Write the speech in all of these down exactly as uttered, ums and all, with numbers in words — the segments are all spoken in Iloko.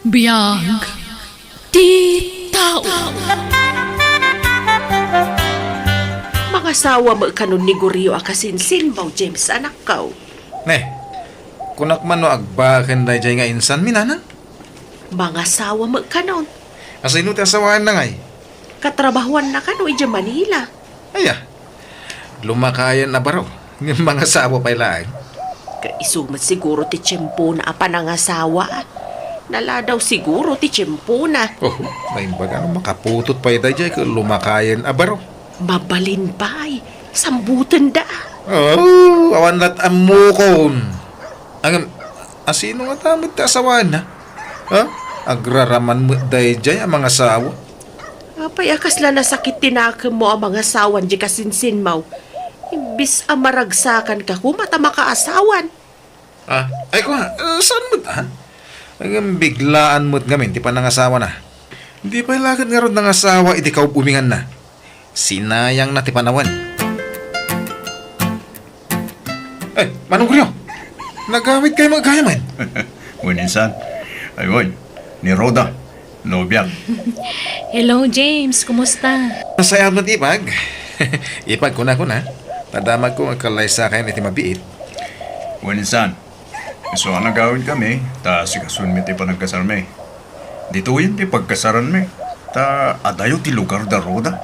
Biag ti tao. Mangasawa met kanon ni Gorio a kasinsinmo, James, anakko. Ne, kunak man no agbaken daydiay nga insanmi, nanang? Mangasawa met kanon. Asino ti asawaenna ngay? Katrabahoanna kano idiay Manila. Aya, lumakayen a baro. Ngem mangasawa pay laeng. Kaisu met siguro ti tiempona a panangasawa. Naladaw siguro ti tiempona. Oh, naimbag a no makaputot pay daydiay ket lumakayen a baro. Mabalin pay, sambutenda. Oh, awan lat ammokon. Ngem, asino ngata met ti asawaenna? Ha? Agraraman met daydiay a mangasawa. Apay a kasla nasakit ti nakemmo a mangasawan diay kasinsinmo? Imbes a maragsakanka koma ta makaasawan. Ah, ay kua, eh, saan met, ha? Ngem biglaan met ngamin ti panangasawana. Di pay la ket ngarud nangasawa iti kaub-ubinganna. Sinayangna ti panawen. Eh, Manong Rio, nagawidkayo met gayam? Wen insan. Ay, wen, ni Rhoda, nobiak. Hello, James. Kumusta? Nasayaat met, Ipag. Ipag, kuna, kuna. Ta damagko nga agkallaysakayon iti mabiit. Wen insan. Isu a nagawidkami, ta asikasoenmi ti panagkasarmi. Ditoyen ti pagkasaranmi, ta adayo ti lugar da Rhoda.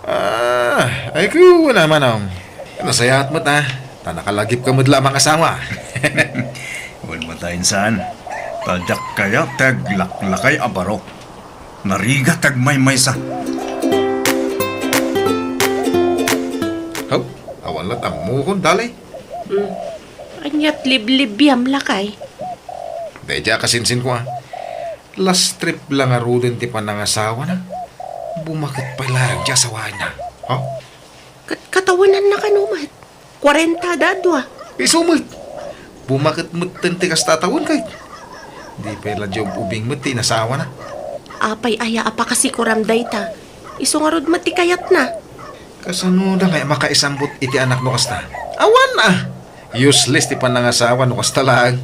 Ah, ay, kuna, Manong. Nasayaat met, a. Ta nakalagipka met la a mangasawa. Wen met, insan. Ta diak kayat ti aglaklakay a baro. Narigat ti agmaymaysa. Haw, awan lat ammokon, dali. Hmm. Aniat liblibiam, lakay? Daydiay a kasinsinko, a. Last trip la ngaruden ti panangasawana. Bumaket pay laeng ti asawaenna. Ha? Kat-, katawenanna kano met? Kuarenta da dua. Isu met. Bumaket metten ti kasta a tawen, ket di pay la diay ub-ubing met ti inasawana. Apay aya a pakasikoram dayta? Isu ngarud met ti kayatna. Kasano da ngay a makaisambut iti anak no kasta? Awan a! Useless ti panangasawa no kasta laeng.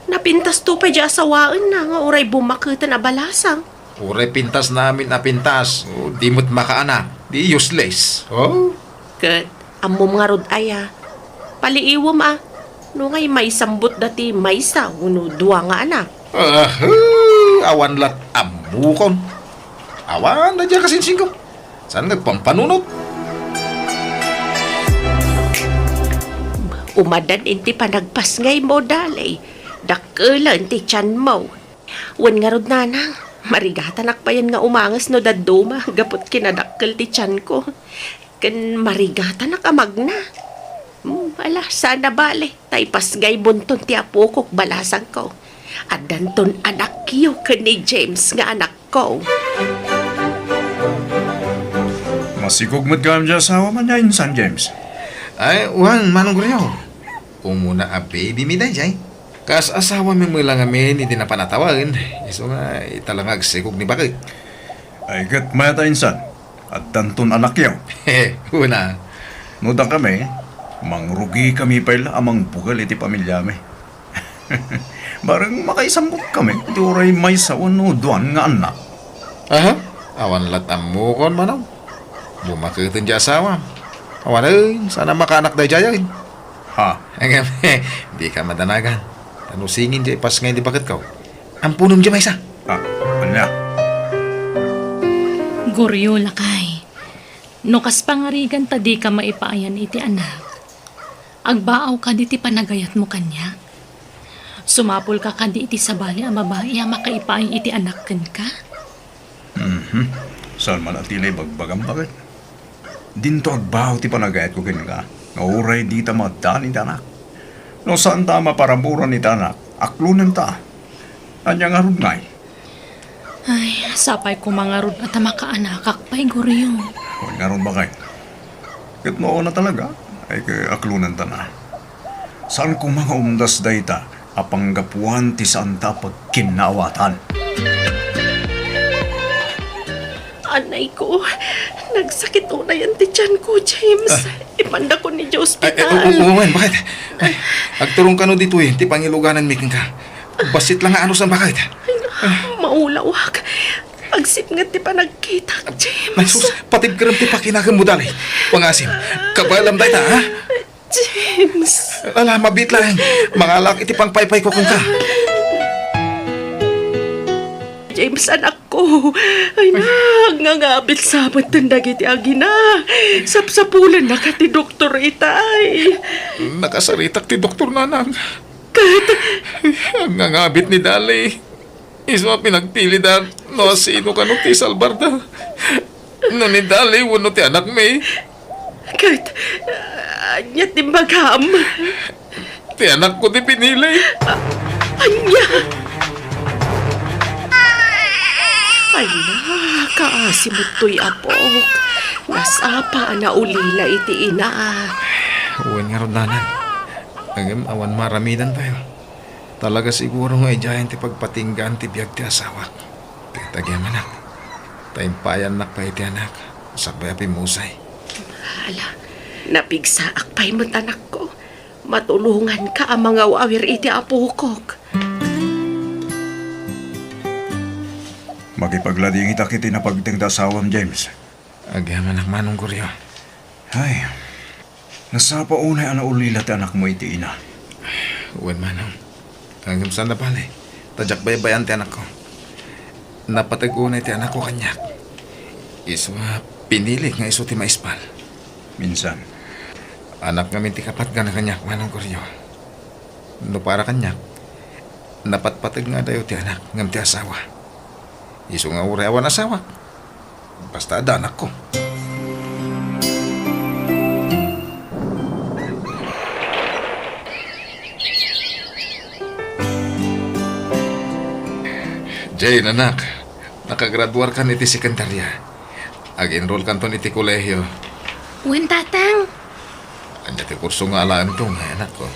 Napintasto pay diay asawaenna nga uray bumaketen a balasang. Uray pintasna amin a pintas, o, di met makaanak, di useless. Oh? Ket, ammom ngarud aya, paliiwem a, no ngay maisambutda ti maysa wenno dua nga anak. Ah, awan lat ammokon. Awan daydiay a kasinsinko. Saan nga agpampanunot? Umadan iti panagpasngaymo, dali. Dakkelen ti tianmo. Wen ngarud, nanang, marigatanak payen nga umanges no dadduma gapu ti kinadakkel ti tianko. Ken marigatanak a magna. Hmm, ala, saan a bale, ta ipasngaybonton ti apokok balasangko. Addanton anakyo ken ni James nga anakko. Masikog met gayam diay asawam ania insan, James? Ay, wen, Manong Goryo. Umuna a babymi daydiay. Kas asawami met la ngamin iti napan a tawen, isu nga ita la nga agsikog ni baket. Ay, ket mayat a insan, addanton anakyo. Una. No dakami, mangrugikami pay la a mangbukel iti pamiliami. Bareng makaisambut kami, ti uray maysa wenno duan nga annak. Aha? Awan lat ammokon, Manong. Bumaketen diay asawam. Awanen, saan a makaanak daydiay. Ha? Ngem, dika madanagan. Ta no singin diay ipasngay ni baketko, amponem diay maysa. Ah, ania? Goryo, lakay. No kas pangarigan ta dika maipaayan iti anak, agbaaw kadi ti panagayatmo kaniak? Sumapulka kadi iti sabali a babai a makaipaay iti anak kenka? Mhm. Saan man a ti la ibagbagam, baket? Dinto agbaaw ti panagayatko kenka, nga uray dita maaddaan iti anak. No saanta a maparaburan iti anak, aklonenta. Ania ngarud ngay? Ay, sapay koma ngarud a ta makaanakak pay, Goryo. Wen ngarud, baket. Ket no una talaga, ay, ket aklonenta na. Saan koma nga umdas dayta a panggapuan ti saanta a pagkinnaawatan. Anay ko, nagsakit unayen ti tian ko, James. Ah. Ipandakon idiay ospital. Ay, ay, oo, oo, wen, baket? Ay, agturong kano ditoy ti pangilugananmi kenka. Bassit la nga anus a baket. Ay, Maulawak. Agsipnget ti panagkitak, James. Ay, sus, patibkerem ti pakinakemmo, Dali. Pangasim, kabaelam dayta, ha? James. Ala, mabiit laeng. Mangalak iti pangpaypayko kenka. James, anakko. Ay, nagngangabit sa met dagiti agina. Sapsapulennaka ti doktor itay. Nakasaritak ti doktor, nanang. Ket? Nangangabit ni Dali. Isu a pinagpilida no asino kano ti salbarda. No ni Dali wenno ti anakmi. Ket, ania ti imbagam? Ti anakko ti pinili. A-, ania? Ay, nakaasi met toy apok. Nasapa a naulila iti ina. Wen ngarud, nanang. Ngem awan maaramidantayo. Talaga siguro nga idiayen ti pagpatinggaan ti biag ti asawak. Ket agyamanak, ta impayannak pay iti anak, sakbay a pimmusay. Ala, napigsaak pay met, anakko. Matulonganka a mangaw-awir iti apokok. Makipagladingitak iti napagteng ti asawam, James. Agyamanak, Manong Goryo. Ay, nasapa unay a naulila ti anakmo iti ina. Wen, Manong. Ngem saan a bale, ta diak baybay-an ti anakko. Napateg unay ti anakko kaniak. Isu a pinilik nga isu ti maispal. Minsan. Anak ngamin ti kapatgan kaniak, Manong Goryo. No para kaniak, napatpateg nga adayo ti anak ngem ti asawa. Isu nga uray awan asawak, basta adda anakko. Jane, anak, nakagraduarkan iti sekundarya. Ag-enrollkanton iti kolehio. Wen, Tatang. Ania ti kurso nga alaento, anakko?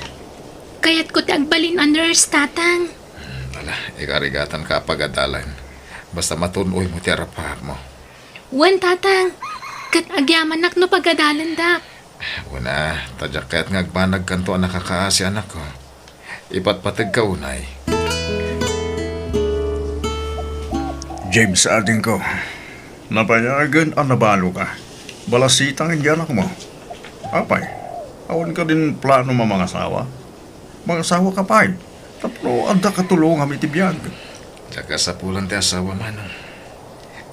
Kayatko ti agbalin a nurse, Tatang. Hmm, ala, ikarigatanka a pagadalan. Basta matun-oymo ti arap-arapmo. Wen, Tatang. Ket agyamanak no pagadalandak. Wen a, ta diak kayat nga agbanagkanto a nakakaasi, anakko. Ipatpategka unay. James, adingko, napayagen a nabaloka. Balasitang iti anakmo. Apay, awan kadin plano a mangasawa? Mangasawaka pay, tapno adda katulongam iti biag. Diak kasapulan ti asawa, Manong.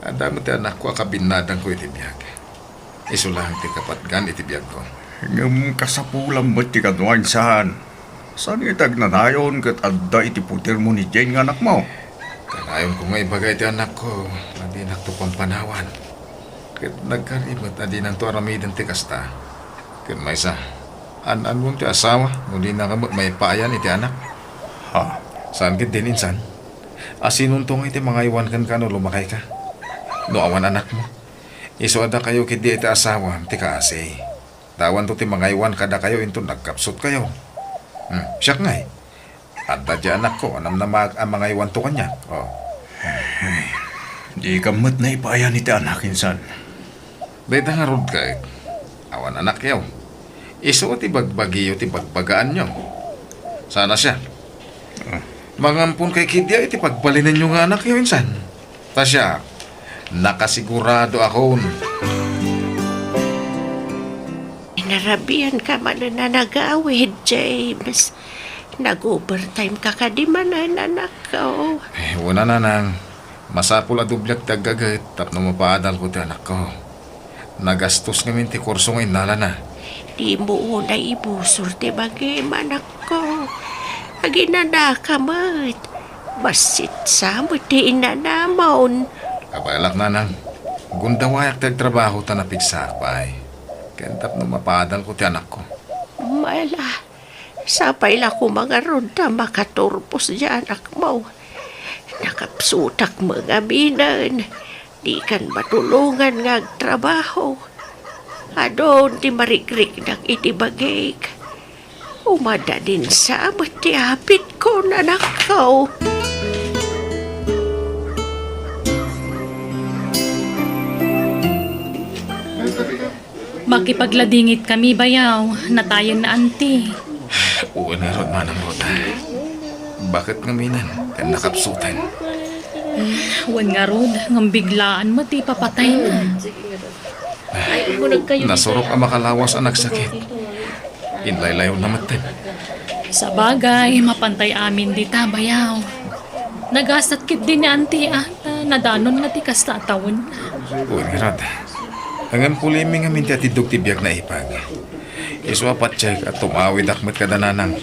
Adda met ti anakko a kabinnadangko iti biag. Isu laeng ti kapatgan iti biagko. Ngem kasapulam met ti kano, insan. Saan nga iti agnanayon ket adda iti putermo ni Jane nga anakmo? Kanayonko nga ibaga iti anakko a dinakto pampanawan. Ket nagkari met a dinanto aramiden ti kasta. Ket maysa, an-annuem ti asawa no dinaka met maipayan iti anak. Ha? Saan ketdin, insan? Asinonto nga iti mangaywan kenka no lumakayka? No awan anakmo, isu a dakayo ketdi iti asawam ti kaasi. Ta awanto ti mangaywan kadakayo inton nagkapsutkayo. Hmm, siak ngay, adda diay anakko a namnamaak a mangaywanto kaniak. Oh. Ay, dika met naipayan iti anak, insan. Dayta ngarud ket, awan anakyo. Isu ti bagbagiyo ti bagbagaanyo. Sana siak. Ah. Mangampon kay ketdi iti pagbalinenyo nga anakyo, insan. Ta siak, nakasigurado akon. Narabian ka manen a nagawid, James. Nag-overtime ka kadi manen, anakko. Eh, wen a, nanang. Masapul a dobliak ti aggaget tapno mapaadalko ti anakko. Nagastos ngamin ti kurso nga innalana. Dimo unay ibusor ti bagim, anakko. Aginanaka met. Bassit sa met ti inanamon. Kabaelak, nanang. Gundawayak ti agtrabaho ta napigsaak pay. Ken tapno mapaadalko ti anakko. Ala, sapay la koma ngarud ta makaturpos diay anakmo. Nakapsutak met ngaminen. Dikan matulongan nga agtrabaho. Adun ti marigriknak iti bagik. Umadadin sa met ti apitko, anakko. Makipagladingitkami, bayaw. Natayen na, anti. Wen ngarud, Manang Rhoda. Baket ngaminen ken nakapsuten. Wen ngarud, ngem biglaan met ti ipapatayna. Nasurok a makalawas a nagsakit. Inlaylayonna metten. Sabagay, mapantay amin dita, bayaw. Nagasat ketdi ni Auntie, a, ta nadanonna ti kasta a tawen. Wen ngarud. Ngem kulimi ngamin ti atiddog ti biag naipag. Isu a patiek a tumawidak met kada nanang.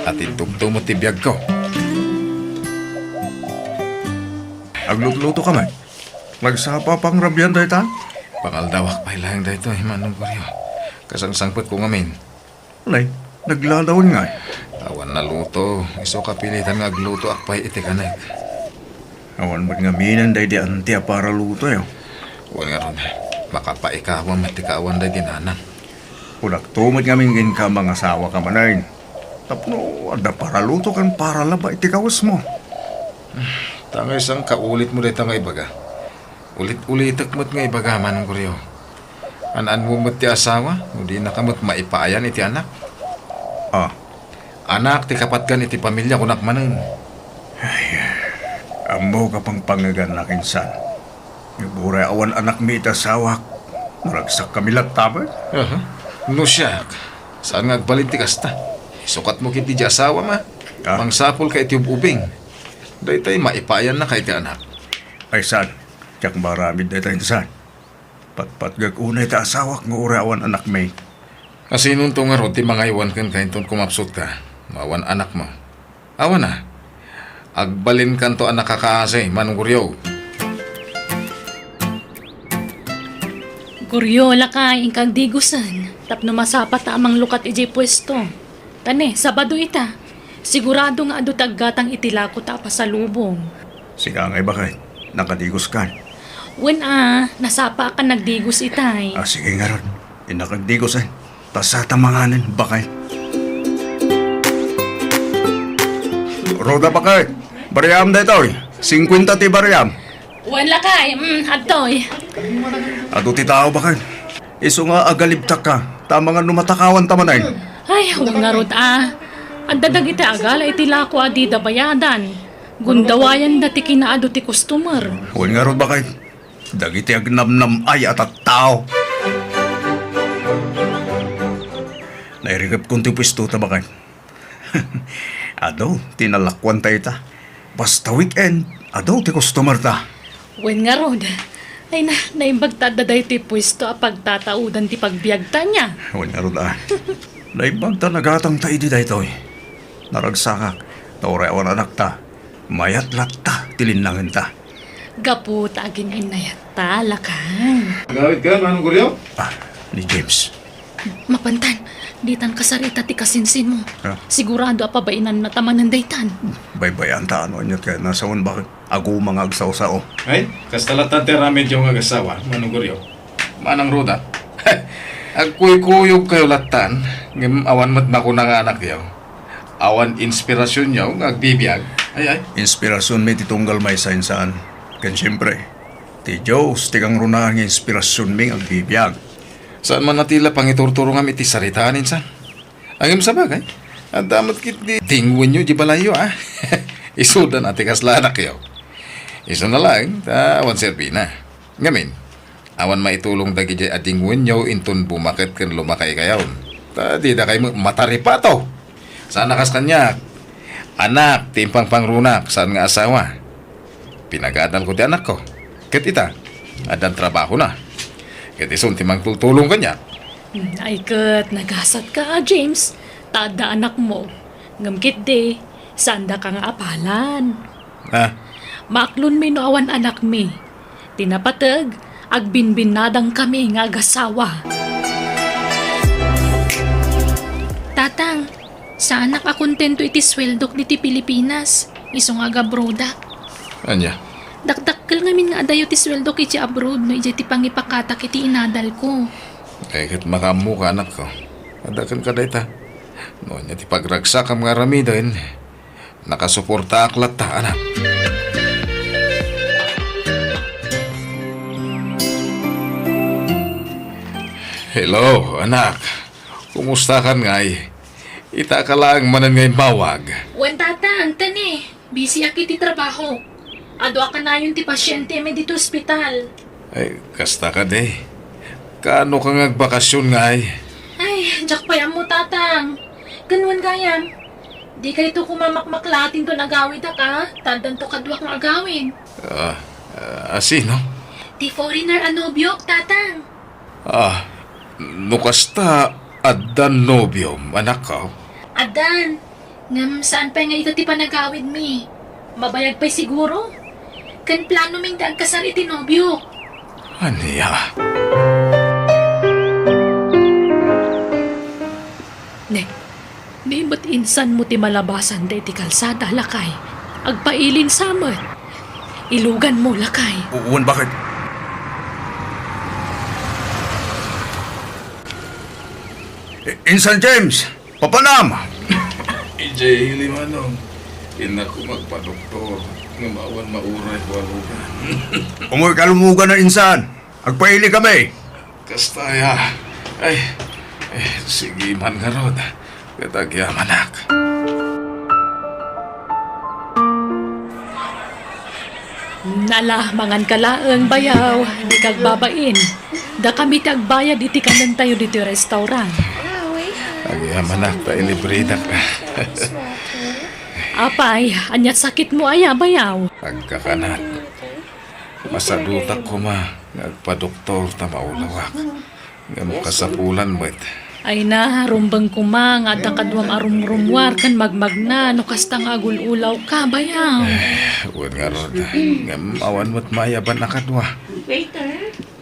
Atiddogto met ti biagko. Aglutluto ka met? Nagsapa pangrabian dayta? Pangaldawak pay laeng daytoy, Manong Goryo. Kasangsangpetko ngamin. Nay, nagladawen ngay? Awan naluto. Isu kapilitan nga aglutoak pay iti kanek. Awan met ngaminen daydi Auntie a paralutoyo. Wen ngarud, makapaikawam met ti kaawan daydi nanang. Kunakto met ngamin kenka, mangasawaka manen. Tapno adda paraluto ken paralaba iti kawesmo. Ta ngay saan kaulitmo dayta nga ibaga? Ulit-ulitek met nga ibaga, Manong Goryo. Haan-anmo met ti asawa, no dinaka met maipayan iti anak. Ah. Anak ti kapatgan iti pamilia, kunak manen. Ay, ammok a pangpangegannak insan. Ngem uray awan anakmi iti asawak, naragsakkami latta met. Aha. No siak, saan nga agbalin ti kasta? Isukatmo ketdi diay asawam a. Ah. Mangsapulka iti ub-ubing. Daytay maipayannaka iti anak. Ay, saan? Diak maaramid dayta insan. Patpatgek unay ti asawak nga uray awan anakmi. Asinonto ngarud ti mangaywan kenka inton kumapsutka no awan anakmo? Awan a. Agbalinkanto a nakakaasi, Manong Goryo. Goryo, lakay, inka agdigusen tapno masapata a manglukat idiay puesto. Ta ne, Sabado ita. Sigurado nga adu ti aggatang iti lako ta a pasalubong. Sika ngay, baket, nakadiguskan? Wen a, nasapaak a nagdigos itay. Ah, sige ngarud. Innak agdigosen. Ta sata manganen, baket. Ruda, baket. Bariam daytoy. Singkuenta ti bariam. Wen lakay, mm, adtoy. Adu ti tao, baket. Isu nga agalibtakka, ta amangan no matakawanta manen. Ay, wen ngarud a. Adda dagiti agala iti lako a dida bayadan. Gundawayanda ti kinaadu ti customer. Wen ngarud, baket. Dagiti agnamnam-ay a tattao. Nairikepkon ti puesto ta, baket. Adu ti nalakuanta ita. Basta weekend, adu ti customer ta. Wen ngarud, ay na, naimbag ta adda daytoy puesto a pagtataudan ti pagbiagta nia. Wen ngarud a. Naimbag ta nagatangta idi daytoy. Naragsakak, ta uray awan anakta, mayat latta ti linnangenta. Gapu ta agin-innayatta, lakay. Agawidka, Manong Goryo? Ah, ni James. Mapantan, ditan kasarita ti kasinsinmo. Ah. Sigurado a pabainannata manen daytan. Baybay-anta no aniat kayatna, saan, baket? Aguma nga agsao-sao. Ay, kasta lattan ti aramidyo nga agassawa, Manong Goryo. Manang Ruda, agkuykuyogkayo lattan, ngem awan met makuna nga anakyo. Awan inspirasionyo nga agbibiag. Ay, ay. Inspirasionmi ti tunggal maysa insan. Ken siempre, ti Dios ti kangrunaan nga inspirasionmi nga agbibiag. Saan man a ti la pangiturturongam iti saritaan insan. Ngem sabagay, adda met ketdi dingwenyo di balayyo, a. Isudan a ti kasla anakyo. Isuna laeng, ta awan serbina. Ngamin, awan maitulong dagidiay a dingwenyo inton bumaket ken lumakaikayon. Ta didakay met mataripato. Saan a kas kaniak. Anak ti impangpangrunak, saan nga asawa. Pinagadalko ti anakko. Ket ita, addan trabahona. Ket isun ti mangtultulong kaniak. Hmm, ay ket, nagasatka a, James. Ta adda anakmo. Ngem ketdi, saandaka nga apalan. Ah. Maaklonmi no awan anakmi. Ti napateg, agbinbinnadangkami nga agasawa. Tatang, saanak a kontento iti sueldok diti Pilipinas, isu nga agabroadak. Ania? Dakdakkel ngamin nga adayo ti sueldok iti abroad no idiay ti pangipakatak iti inadalko. Ay, ket makaammoka, anakko. Adda kenka dayta. No ania ti pagragsakam nga aramiden, nakasuportaak latta, anak. Hello, anak. Kumustakan ngay? Ita ka laeng manen nga immawag. Wen, Tatang, tani, busyak iti trabaho. Adu a kanayon ti pasientemi ditoy ospital. Ay, kasta kadi. Kaano ka nga agbakasyon ngay? Ay, diak pay ammo, Tatang. Ken wen gayam, dikayto koma makmaklaat inton agawidak, a? Ta addanto kaduak nga agawid. Ah, ah, sino? Ti foreigner a nobiok, Tatang. Ah, no kasta, addan nobiom, anakko? Addan. Ngem saan pay nga ita ti panagawidmi? Mabayag pay siguro? Ken planomi nga agkasar iti nobiok. Ania? Ne, ni met insanmo ti malabasan daydi kalsada, lakay. Agpailin sa met. Iluganmo, lakay. Wen, bakit? I-, Insan James! Papanam! Idiay ili, Manong. Innak koma agpadoktor, ngem awan mauray ko a lugan. Umoy ka lumugan, Insan. Agpaili kami. Kasta aya. Ay, eh, sige man ngarud. Ket agyamanak. Nala, manganka laeng, bayaw, dika agbabain. Dakami ti agbayad iti kanentayo ditoy restaurant. Agyamanak ta ilibredak. Apay, ania't sakitmo aya, bayaw? Agkakanat. Masadutak koma nga agpadoktor ta maulawak. Ngem kasapulan met. Ay na, rumbeng koma nga adda kaduam a rumrummuar ken magmagna no kasta nga agul-ulawka, bayaw. Eh, wen ngarud. Ngem awan met maayaban a kadua.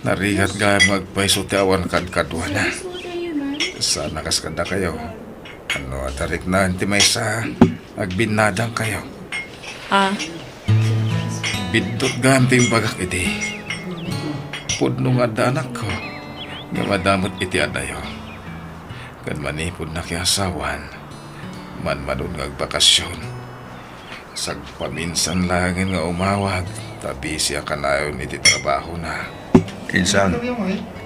Narigat gayam nga agpayso ti awan kadkaduana. Saan a kas kadakayo. Ano a tariknaan ti maysa, agbinnadangkayo. Ah? Biddut gayam ti imbagak idi. Pudno nga adda anakko, ngem adda met iti adayo. Ken manipud nakiasawan, manmanon nga agbakasyon. Sagpaminsan laengen nga umawag, ta busy a kanayon iti trabahona. Insan,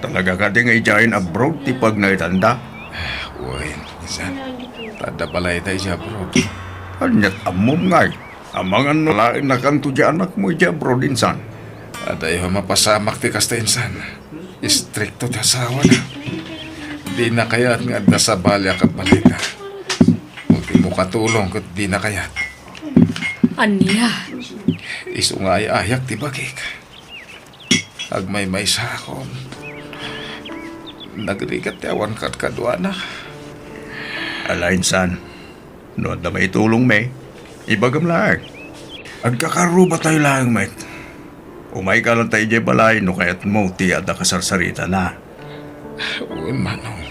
talaga kadi nga idiayen abroad ti pagnangitanna? Wen, insan. Ta adda balayda idiay abroad. Ania't ammom ngay? Amangan no laeng nakanto diay anakmo idiay abroad, insan? Adayo a mapasamak ti kasta, insan. Istrikto ti asawana. Dina kayat nga adda sabali a kabalayda. Ket dimo katulong ket dina kayat. Ania? Isu nga ay-ayak ti bagik. Agmaymaysaakon. Nagrigat ti awan kadkaduana. Ala, insan. No adda maitulongmi, ibagam laeng. Agkakarrubatay laeng met. Umayka latta idiay balay no kayatmo ti adda kasarsaritana. Wen, Manong.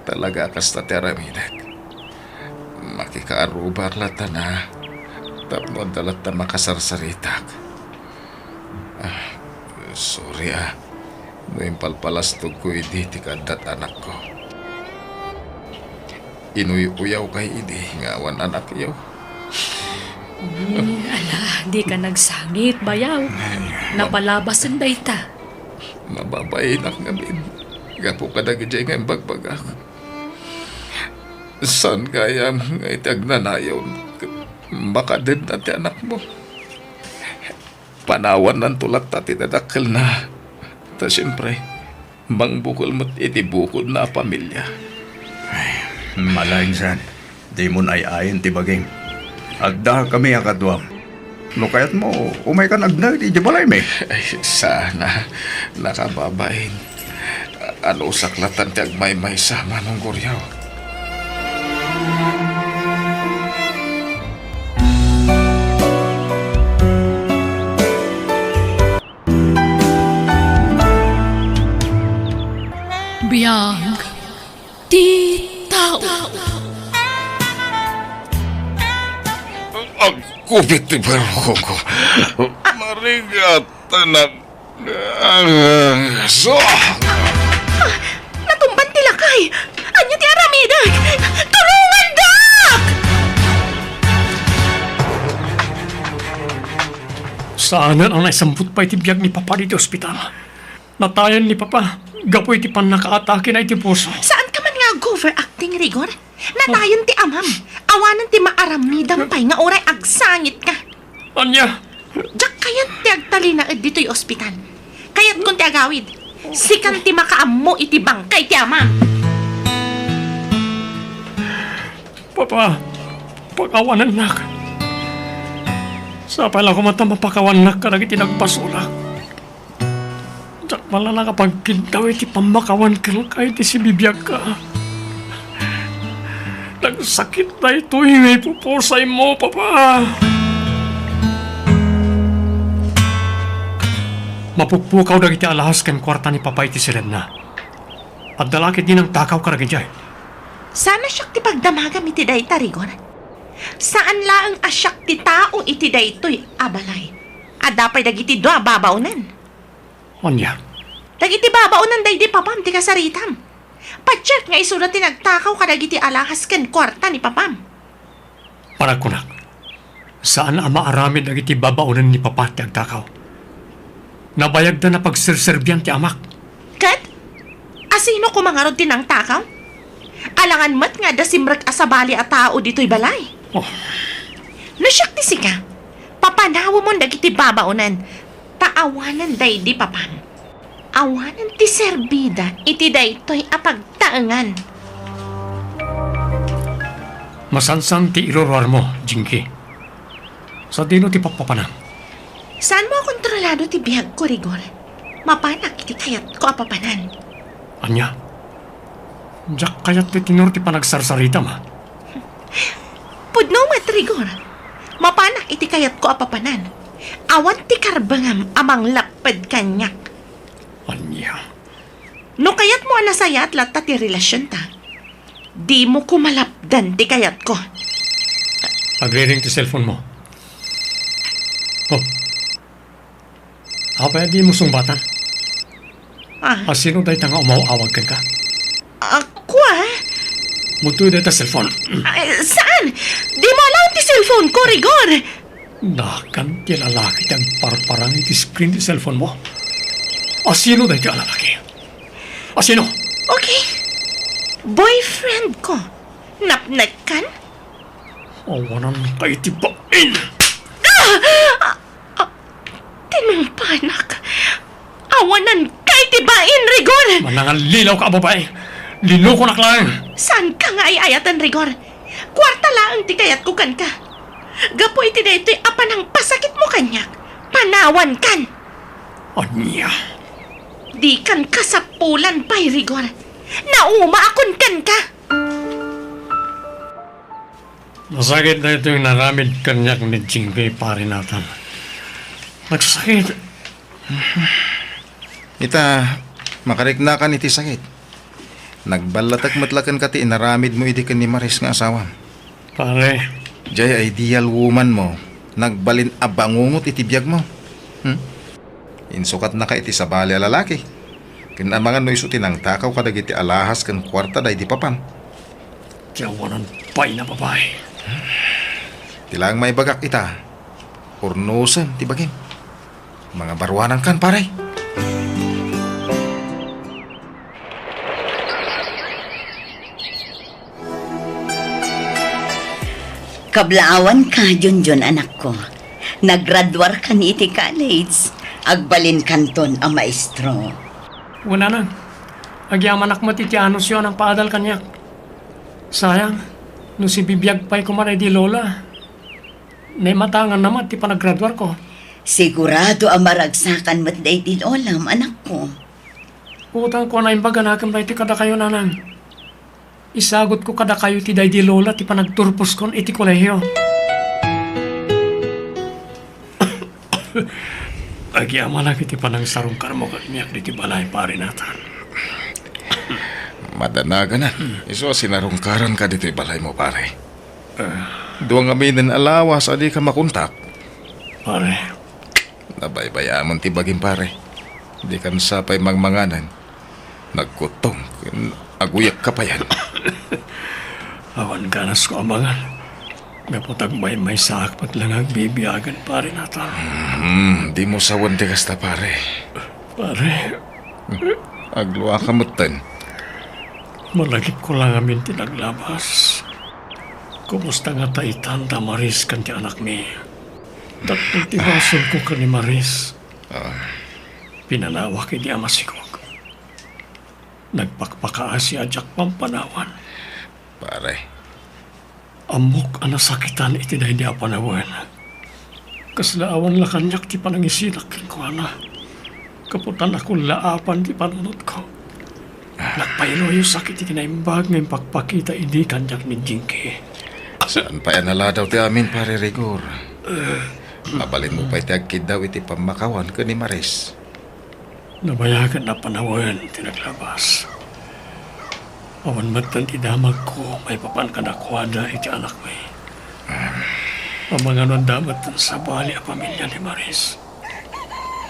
Talaga a kasta ti aramidek. Makikaarrubak latta na tapno adda latta makasarsaritak. Ah, sorry, ah, no impalpalastogko idi ti kaaddat anakko. Inuy-uyawkay idi nga awan anakyo. Hmm, ala, dika nagsangit, bayaw. Ay, mab- Napalabasen dayta. Mababainak ngamin gapu kadagiti nga imbagbagak. Saan gayam nga iti agnanayon ket makadenna ti anakmo? Panawannanto latta ti dadakkelna. Ta siempre, mangbukel met iti bukodna a pamilia. Ay, ala, insan, dimon ay-ayen ti bagim. Addakami a kaduam. No kayatmo, umaykan agnaed idiay balaymi. Ay, saan a, nakababain. Anusak latta ti agmaymaysa, Manong Goryo. Biag ti tao. Agkubit ti barukongko. Marigat, anak. Ah, so. Ah, natumban ti lakay. Ania ti aramidek? Tulongandak! Saanen a naisambut pay ti biag ni Papa ditoy ospital. Natayen ni Papa gapu iti pannakaatakena iti puso. Saanka man nga ag-overacting, Rigor? Natayen ti amam. Awanen ti maaramidam pay nga uray agsangitka. Ania? Diak kayat ti agtalinaed ditoy ospital. Kayatkon ti agawid. Sikan ti makaammo iti bangkay ti amam. Papa, pakawanennak. Sapay la koma ta mapakawannak kadagiti nagbasolak. Diak man la nakapagkintaw iti pammakawan kenka iti sibibiagka. Nagsakit daytoy nga ipupusaymo, Papa. Mapukpukaw dagiti alahas ken kuarta ni Papa iti siledna. Adda la ketdi nangtakaw kadagijay. Saan a siak ti pagdamagam iti dayta, Rigor. Saan laeng a siak ti tao iti daytoy a balay. Adda pay dagiti dua a babaonen. Ania? Dagiti babaonen daydi papam ti kasaritam. Patiek nga isuda ti nagtakaw kadagiti alahas ken kuarta ni papam. Panagkunak, saan a maaramid dagiti babaonen ni papa ti agtakaw. Nabayagda a pagserserbian ti amak. Ket? Asino koma ngarud ti nangtakaw? Alangan met nga adda simrek a sabali a tao ditoy balay. Oh. No siak ti sika, papanawemon dagiti babaonen, ta awanen daydi papam. Awanen ti serbida iti daytoy a pagtaengan. Masansan ti iruruarmo, Jinky. Sadino ti papapanam? Saanmo a kontrolado ti biagko, Rigor. Mapanak iti kayatko a papanan. Ania? Diak kayat ti tenor ti panagsarsaritam, a? Pudno met, Rigor. Mapanak iti kayatko a papanan. Awan ti karbengam a manglapped kaniak. Ania? No kayatmo a nasayaat latta ti relasionta, dimo koma lapdan ti kayatko. Agriring ti cellphone mo. Oh. Apay a dimo sungbatan? Ah. Asino dayta nga umaw-awag kenka? Ako, a? Mutoy dayta cellphone. Ay, saan? Dimo alaen ti cellphone ko, Rigor. Nakan ti lalaki ti agparparang iti screen ti cellphone mo. Asino dayta a lalaki? Asino? Okay. Boyfriend ko. Napnekkan? Awananka iti bain. Ah! Ah! Ah! Tinumpanak. Awananka iti bain, Rigor! Manangallilaw ka a babai. Linukonak laeng. Saanka nga ay-ayaten, Rigor. Kuarta laeng ti kayatko kenka. Gapu iti daytoy a panangpasakitmo kaniak, panawankan. Ania? Dikan kasapulan pay, Rigor. Naumaakon kenka. Nasakit daytoy inaramid kaniak ni Jinky, Pare Nathan. Nagsakit. Ita, makariknakan iti sakit. Nagballatek met la kenka ti inaramidmo idi ken ni Maris nga asawam. Pare. Jay ideal woman mo, nagbalin a bangungot iti biagmo. Hmm? Insukatnaka iti sabali a lalaki. Ken amangan no isu ti nangtakaw kadagiti alahas ken kuarta daydi papam. Ti awanan pay a babai. Ti laeng maibagak ita, urnosem ti bagim. Mangabaruanankan, pare. Kablaawanka, Junjun, anakko. Nagraduarkan iti college. Agbalinkanton a maestro. Wen, nanang, agyamanak met iti anusyo a nangpaadal kaniak. Sayang, no sibibiag pay koma daydi lola, naimatanganna met ti panagraduarko. Sigurado a maragsakan met daydi lolam, anakko. Utangko a naimbag a nakem daytoy kadakayo, nanang. Isagutko kadakayo ti daydi lola ti panagturposkon iti kolehio. Agyamanak iti panangsarungkarmo kaniak ditoy balay, Pare Nathan. Madanaganan, isu a sinarungkaranka ditoy balaymo, pare. Ah. Dua ngaminen a lawas a dika makontak. Pare. Nabaybayamon ti bagim, pare. Dikan sapay mangmanganen. Nagkuttong ken aguyekka payen. Awan ganasko a mangan. Gapu ta agmaymaysaak met la nga agbibiagen, Pare Nathan. Hmm, dimo sawen ti kasta, pare. Pare. Agluaka metten. Malagipko la ngamin ti naglabas. Kumusta ngata itan da Maris ken ti anakmi? Tapno ti basolko ken ni Maris, ah, pinanawak iti a masikog. Nagpakpakaasi a diak pampanawan. Pare. Ammok a nasakitan iti daydi a panawen. Kasla awan la kaniak ti panangisidak kenkuana. Gapu ta nakullaapan ti panunotko. Nagpailoyosak iti kinaimbag nga impakpakita idi kaniak ni Jinky. Saan pay a naladaw ti amin, Pare Rigor. Mabalinmo pay ti agkiddaw iti pammakawan ken ni Maris. Nabayagen a panawen ti naglabas. Awan metten ti damagko maipapan kadakuada iti anakmi. Amangan no adda metten sabali a pamilia ni Maris.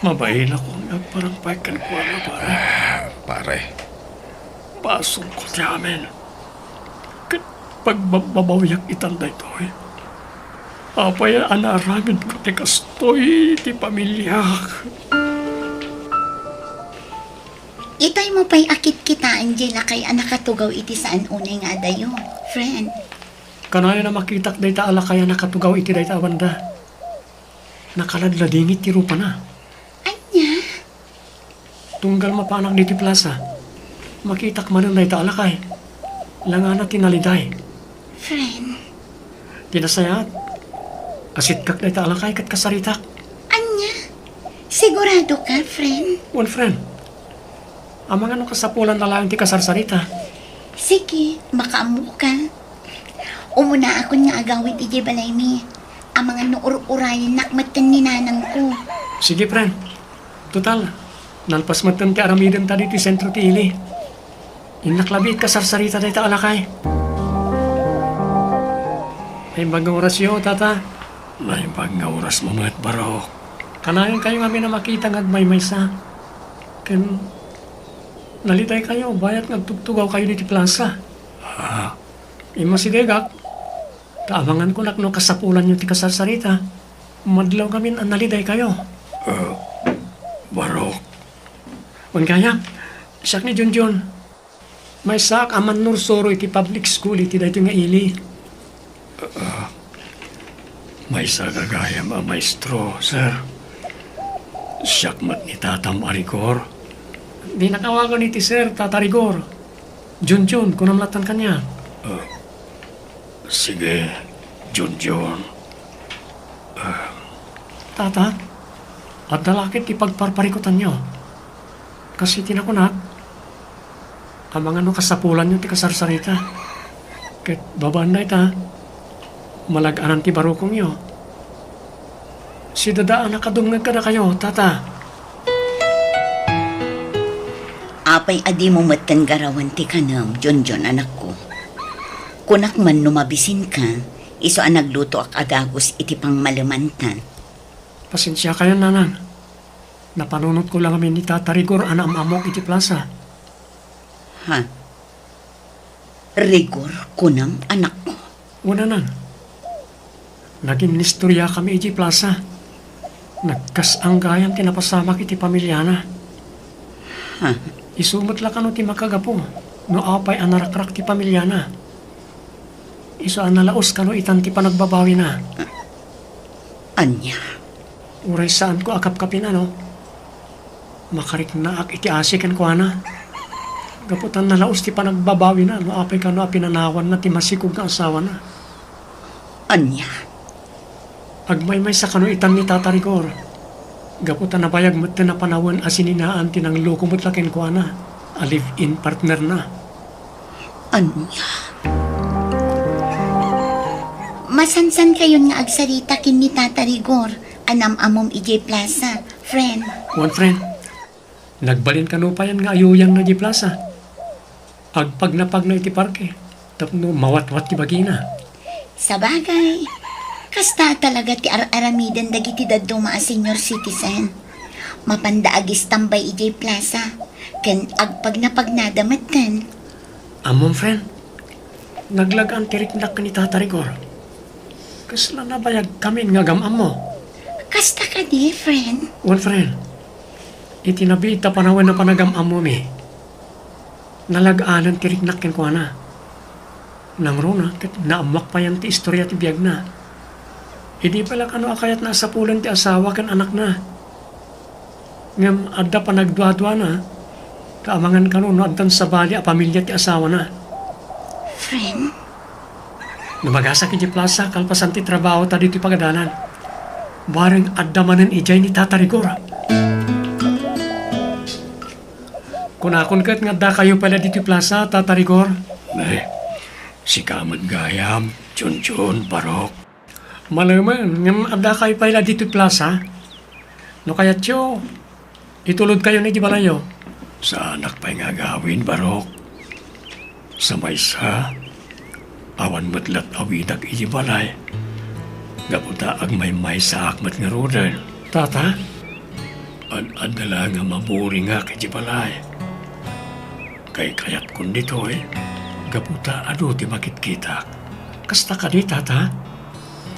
Mabainakon nga agparang pay kenkuana, pare. Ah, pare. Basolko ti amin. Ket pagbabbabawiak itan daytoy. Apay a naaramidko ti kastoy iti pamiliak? Itaymo pay a kitkitaen diay lakay a nakatugaw iti saan unay nga adayo, friend. Kanayon a makitak dayta a lakay a nakatugaw iti dayta a banda. Nakaladladingit ti rupana. Ania? Tunggal mapanak ditoy plasa, makitak manen dayta a lakay. Langana ti naliday. Friend. Ti nasayaat, asitkak dayta a lakay ket kasaritak. Ania? Sigurado ka, friend? Wen, friend. Amangan no kasapulan na laeng ti kasarsarita. Sige, makaammoka. Umunaakon nga agawid idiay balaymi. Amangan no ur-urayennak metten ni nanangko. Sige, friend. Total, nalpas metten ti aramidenta ditoy sentro ti ili. Innak labi ket kasarsarita dayta a lakay. Naimbag nga orasyo, tata. Naimbag nga orasmo met, barok. Kanayon kayo ngamin a makita nga agmaymaysa. Ken nalidaykayo, bayat nga agtugtugawkayo ditoy plasa. Ah, immasidegak, ta amangan konak no kasapulanyo ti kasarsarita. Madlaw ngamin a nalidaykayo. Ah, barok. Wen gayam, siak ni Junjun. Maysaak a mannursuro iti public school iti daytoy nga ili. Ah, maysa gagayam a maestro, sir. Siak met ni tatam a Rigor. Dinak awagan iti sir, tata Rigor. Junjun, kunam lattan kaniak. Ah, sige, Junjun. Ah. Tata, adda la ket ti pagparparikutanyo. Kas iti nakunak, amangan no kasapulanyo ti kasarsarita. Ket babaen dayta, malag-anan ti barukongyo. Sidada a nakadumngeg kadakayo, tata. Apay a dimo metten garawen ti kanem, Junjun, anakko? Kunak man no mabisinka, isu a naglutoak a dagus iti pangmalemanta. Pasensiakayon, nanang. Napanunotko la ngamin ni tata Rigor a naam-ammok iti plasa. Ha? Rigor, kunam, anakko? Wen, nanang. Naginnistoriakami idiay plasa. Nagkas-ang gayam ti napasamak iti pamiliana. Ha? Isu met la kano ti makagapu no apay a narakrak ti pamiliana. Isu a nalaus kano itan ti panagbabawina. Ania? Uray saanko a kapkapin, ano? Makariknaak iti asi kenkuana. Gapu ta nalaus ti panagbabawina no apay kano a pinanawanna ti masikog nga asawana. Ania? Agmaymaysa kano itan ni Tata Rigor. Gapu ta nabayag metten a panawen a sininaan ti nangloko met la kenkuana a live-in partnerna. Ania? Masansankayon nga agsarita ken ni Tata Rigor a nam-ammom idiay plasa, friend. Wen, friend. Nagbalin kano payen nga ayuyangna idiay plasa. Agpagnapagna iti parke tapno mawatwat ti bagina. Sabagay, kasta talaga ti ar-aramiden dagiti dadduma a senior citizen. Mapanda agistambay idiay plasa, ken agpagnapagnada metten. Ammom, friend, naglag-an ti riknak ken ni Tata Rigor. Kasla nabayagkamin nga agam-ammo. Kasta kadi, friend? Wen, friend. Iti nabiit a panawen a panagam-ammomi, nalag-anen ti riknak kenkuana. Nangruna ket naammoak payen ti istoria ti biagna. Idi pay la kano a kayatna a sapulen ti asawa ken anakna. Ngem adda panagduaduana, ta amangan kano no addan sabali a pamilia ti asawana. Friend? Namagasak iti plasa kalpasan ti trabahota ditoy pagadalan. Bareng adda manen idiay ni Tata Rigor. Kunakon ket nga addakayo pay la ditoy plasa, Tata Rigor. Ay, sika met gayam, Junjun, Barok. Malemen, ngem addakayo pay la ditoy plasa? No kayatyo, itulodkayon iti balayyo. Saanak pay nga agawid, Barok. Sa maysa, awan met lat awidak iti balay. Gapu ta agmaymaysaak met ngaruden. Tata? Ad-adda la nga maburingak iti balay. Kaykayatkon ditoy, gapu ta adu ti makitkitak. Kasta kadi, Tata?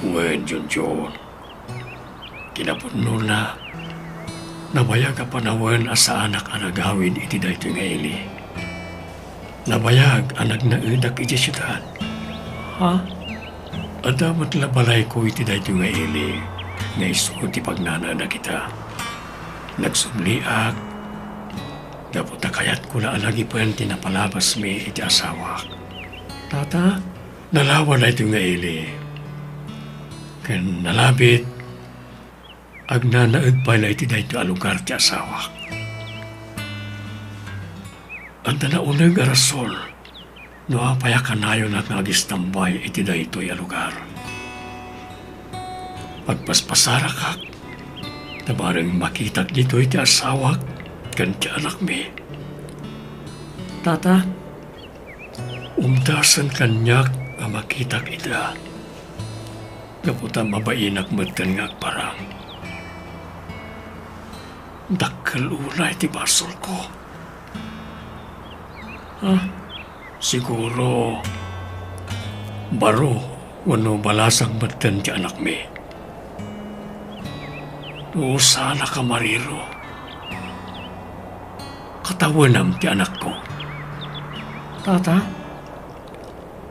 Wen, Junjun. Kinapudnona, nabayag a panawen a saanak a nagawid iti daytoy nga ili. Nabayag a nagnaedak iti siudad. Ha? Adda met la balayko iti daytoy nga ili nga isu ti pagnanaedak ita. Nagsubliak gapu ta kayatko la a lagipen ti napalabasmi iti asawak. Tata? Nalawa daytoy nga ili. Ken nalabit, agnanaed pay la iti daytoy a lugar ti asawak. Adda nauneg a rason no apay a kanayonak nga agistambay iti daytoy a lugar. Agpaspasarakak, ta bareng makitak ditoy ti asawak ken ti anakmi. Tata, umdasen kaniak a makitak ida. Gapu ta mabainak metten nga agparang. Dakkel unay ti basolko. Ah, siguro, baro wenno balasang metten ti anakmi. No saanak a mariro, katawenam ti anakko. Tata?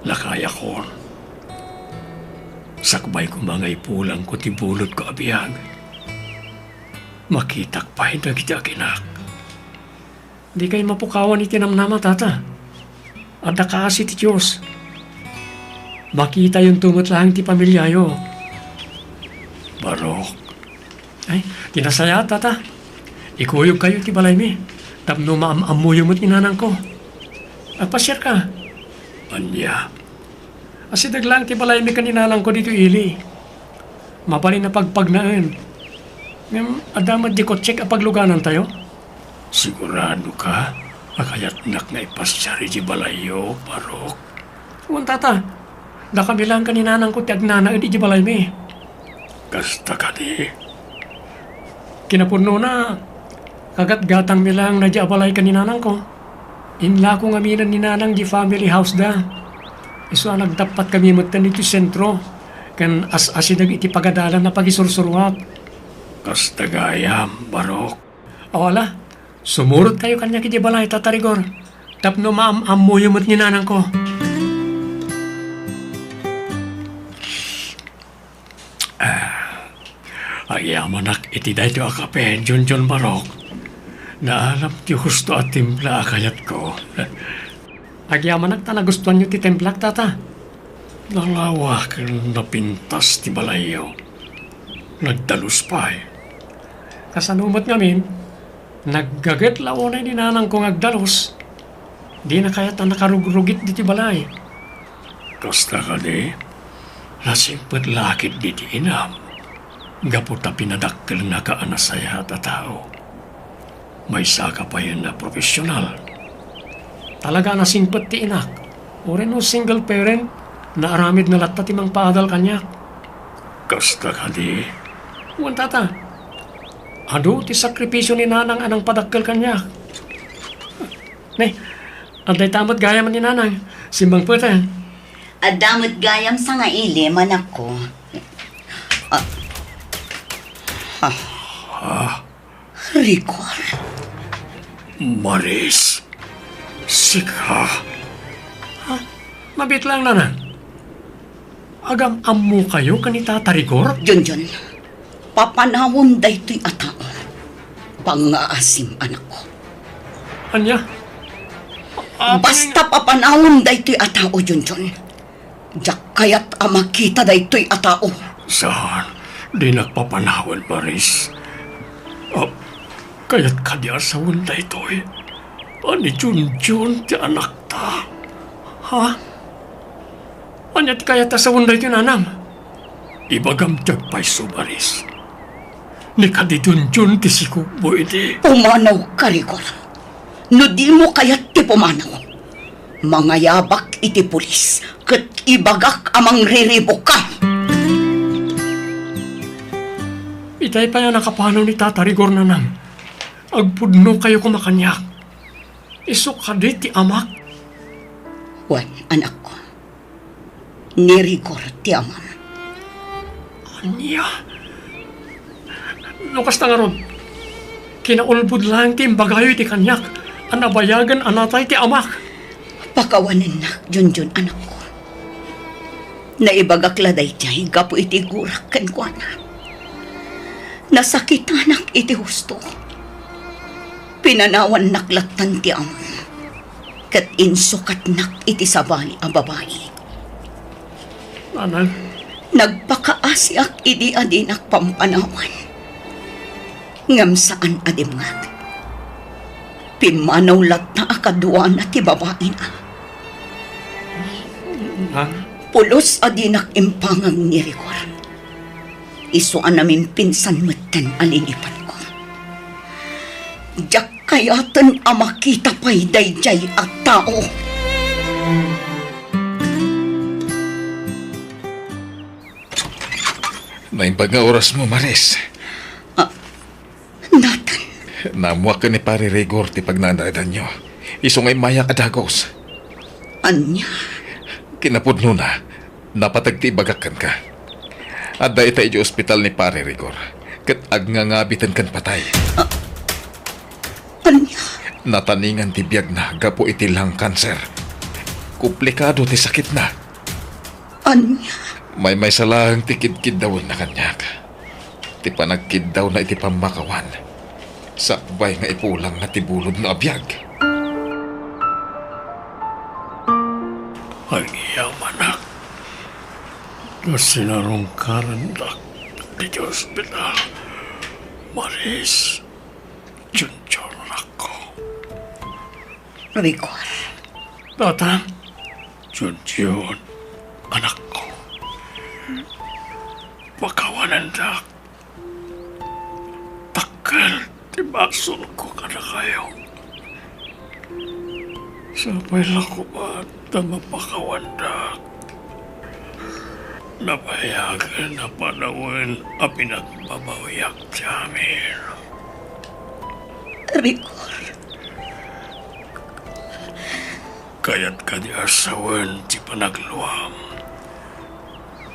Lakayakon. Sakbay koma nga ipulangko ti bulodko a biag, makitak pay dagiti aginak. Dikay mapukawan iti namnama, Tata. Adda kaasi ti Dios. Makitayonto met laeng ti pamiliayo. Barok. Ay, ti nasayaat, Tata. Ikuyogkayo ti balaymi tapno maam-ammoyo met ni nanangko. Agpasiarka. Ania? Asideg laeng ti balaymi ken ni nanangko ditoy ili. Mabalin a pagpagnaen. Ngem adda met di kotsek a pagluganantayo? Siguradoka a kayatnak nga ipasiar iti balayyo, Barok? Wen, Tata. Dakami laeng ken ni nanangko ti agnanaed iti balaymi. Kasta kadi? Kinapudnona, kagatgatangmi laeng daydiay a balay ken ni nanangko. Inlako ngaminen ni nanang di family house da. Isu a nagdappatkami metten iti sentro, ken as-asideg iti pagadalan a pagisursuruak. Kasta gayam, Barok. O, ala, sumurotkayo kaniak iti balay, Tata Rigor, tapno maam-ammoyo met ni nanangko. Ah, agyamanak iti daytoy a kape, Junjun Barok. Naaram ti husto a timpla a kayatko. Agyamanak ta nagustuanyo ti timplak, Tata. Nalawa ken napintas ti balayyo. Nagdalus pay. Kasano met ngamin, naggaget la unay ni nanangko nga agdalus. Dina kayat a nakarugrugit ditoy balay. Kasta kadi, nasingpet la ketdi ti inam, gapu ta pinadakkelnaka a nasayaat a tao. Maysaka payen a profesional. Talaga a nasingpet ti inak. Uray no single parent, naaramidna latta ti mangpaadal kaniak. Kasta kadi? Wen, Tata. Adu ti sakripisio ni Nanang a nangpadakkel kaniak. Ne, adda ita met gayam ni Nanang. Simmangpet, a. Adda met gayam sangaili, manakko. Ah. Ah. Ah. Rigor? Maris, sika? Ha? Mabiit laeng, Nanang. Agam-ammokayo ken ni Tata Rigor? Junjun, papanawem daytoy a tao. Pangngaasim, anakko. Ania? Apay? Basta papanawem daytoy a tao, Junjun. Diak kayat a makita daytoy a tao. Saan, dinak papanawen, Maris. Ah, kayat kadi a sawen daytoy? A ni Junjun ti anakta? Ha? Ania ti kayat a sawen daytoy, nanang? Ibagam ti agpayso, Maris. Ni kadi Junjun ti sikubbo idi. Pumanawka, Rigor. No dimo kayat ti pumanaw, mangayabak iti pulis ket ibagak a mangriribukka. Itay pay a nakapanaw ni Tata Rigor, nanang. Agpudnokayo koma kaniak. Isu kadi ti amak? Wen, anakko. Ni Rigor ti amam. Ania? No kasta ngarud, kinaulbod laeng ti imbagayo iti kaniak a nabayagen a natay ti amak. Pakawanennak, Junjun, anakko. Naibagak la daydiay gapu iti gurak kenkuana. Nasakitanak iti husto. Pinanawannak lattan ti amam, ket insukatnak iti sabali a babai. Nanang? Nagpakaasiak idi a dinak pampanawan. Ngem saan a dimngag. Pimmanaw latta a kaduana ti babaina. Nang? Pulos a dinak impangag ni Rigor. Isu a namimpinsan metten a linipanko. Diak kayaten a makita pay daydiay a tao. Naimbag nga orasmo, Maris. Ah, Nathan. Naammoak ken ni Pare Rigor ti pagnaandaedanyo. Isu nga immayak a dagus. Ania? Kinapudnona, napateg ti ibagak kenka. Adda ita idiay ospital ni Pare Rigor, ket agngangabiten ken patay. Ah, ania? Nataningan ti biagna gapu iti lung cancer. Komplikado ti sakitna. Ania? Maymaysa laeng ti kidkiddawenna kaniak. Ti panagkiddawna iti pammakawan, sakbay nga ipulangna ti bulodna a biag. Agyamanak no sinarungkarandak iti ospital, Maris. Junjun, anakko. Rigor. Tatang. Junjun, anakko. Pakawanendak. Dakkel ti basolko kadakayo. Sapay la koma ta mapakawandak. Nabayagen a panawen a pinagbabawiak ti amin. Rigor. Kayat kadi a sawen ti panagluam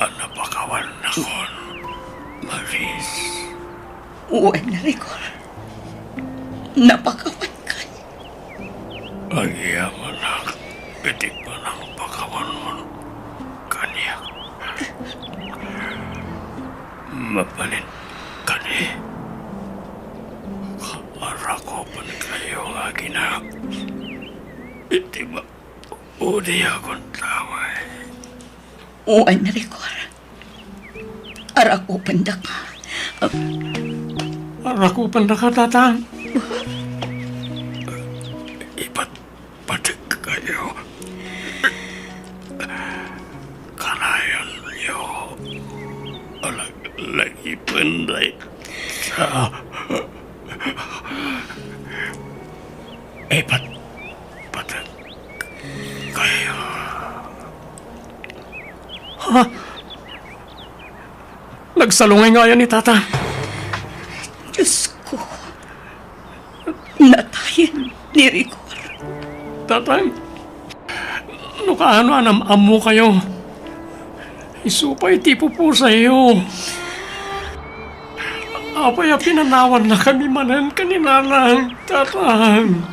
a napakawannakon, Maris? Wen, Rigor. Napakawankan. Agyamanak iti panangpakawanmo kaniak. Mabalin kadi, arakupenkayo nga aginak iti ma-, udi a gundaway. Wen, Rigor. Arakupendaka. Arakupendaka, Tatang. Ipatpateg kayo. Kanayonyo a laglagipen dayta. Ipatpateg kayo. Ha? Nagsalungay ngayan ni Tata. Diyos ko, natayen ni Rigor. Tatang, no kaano a nam-ammokayo, isu pay ti ipupusayyo. Apay a pinanawannakami manen ken ni Nanang, Tatang?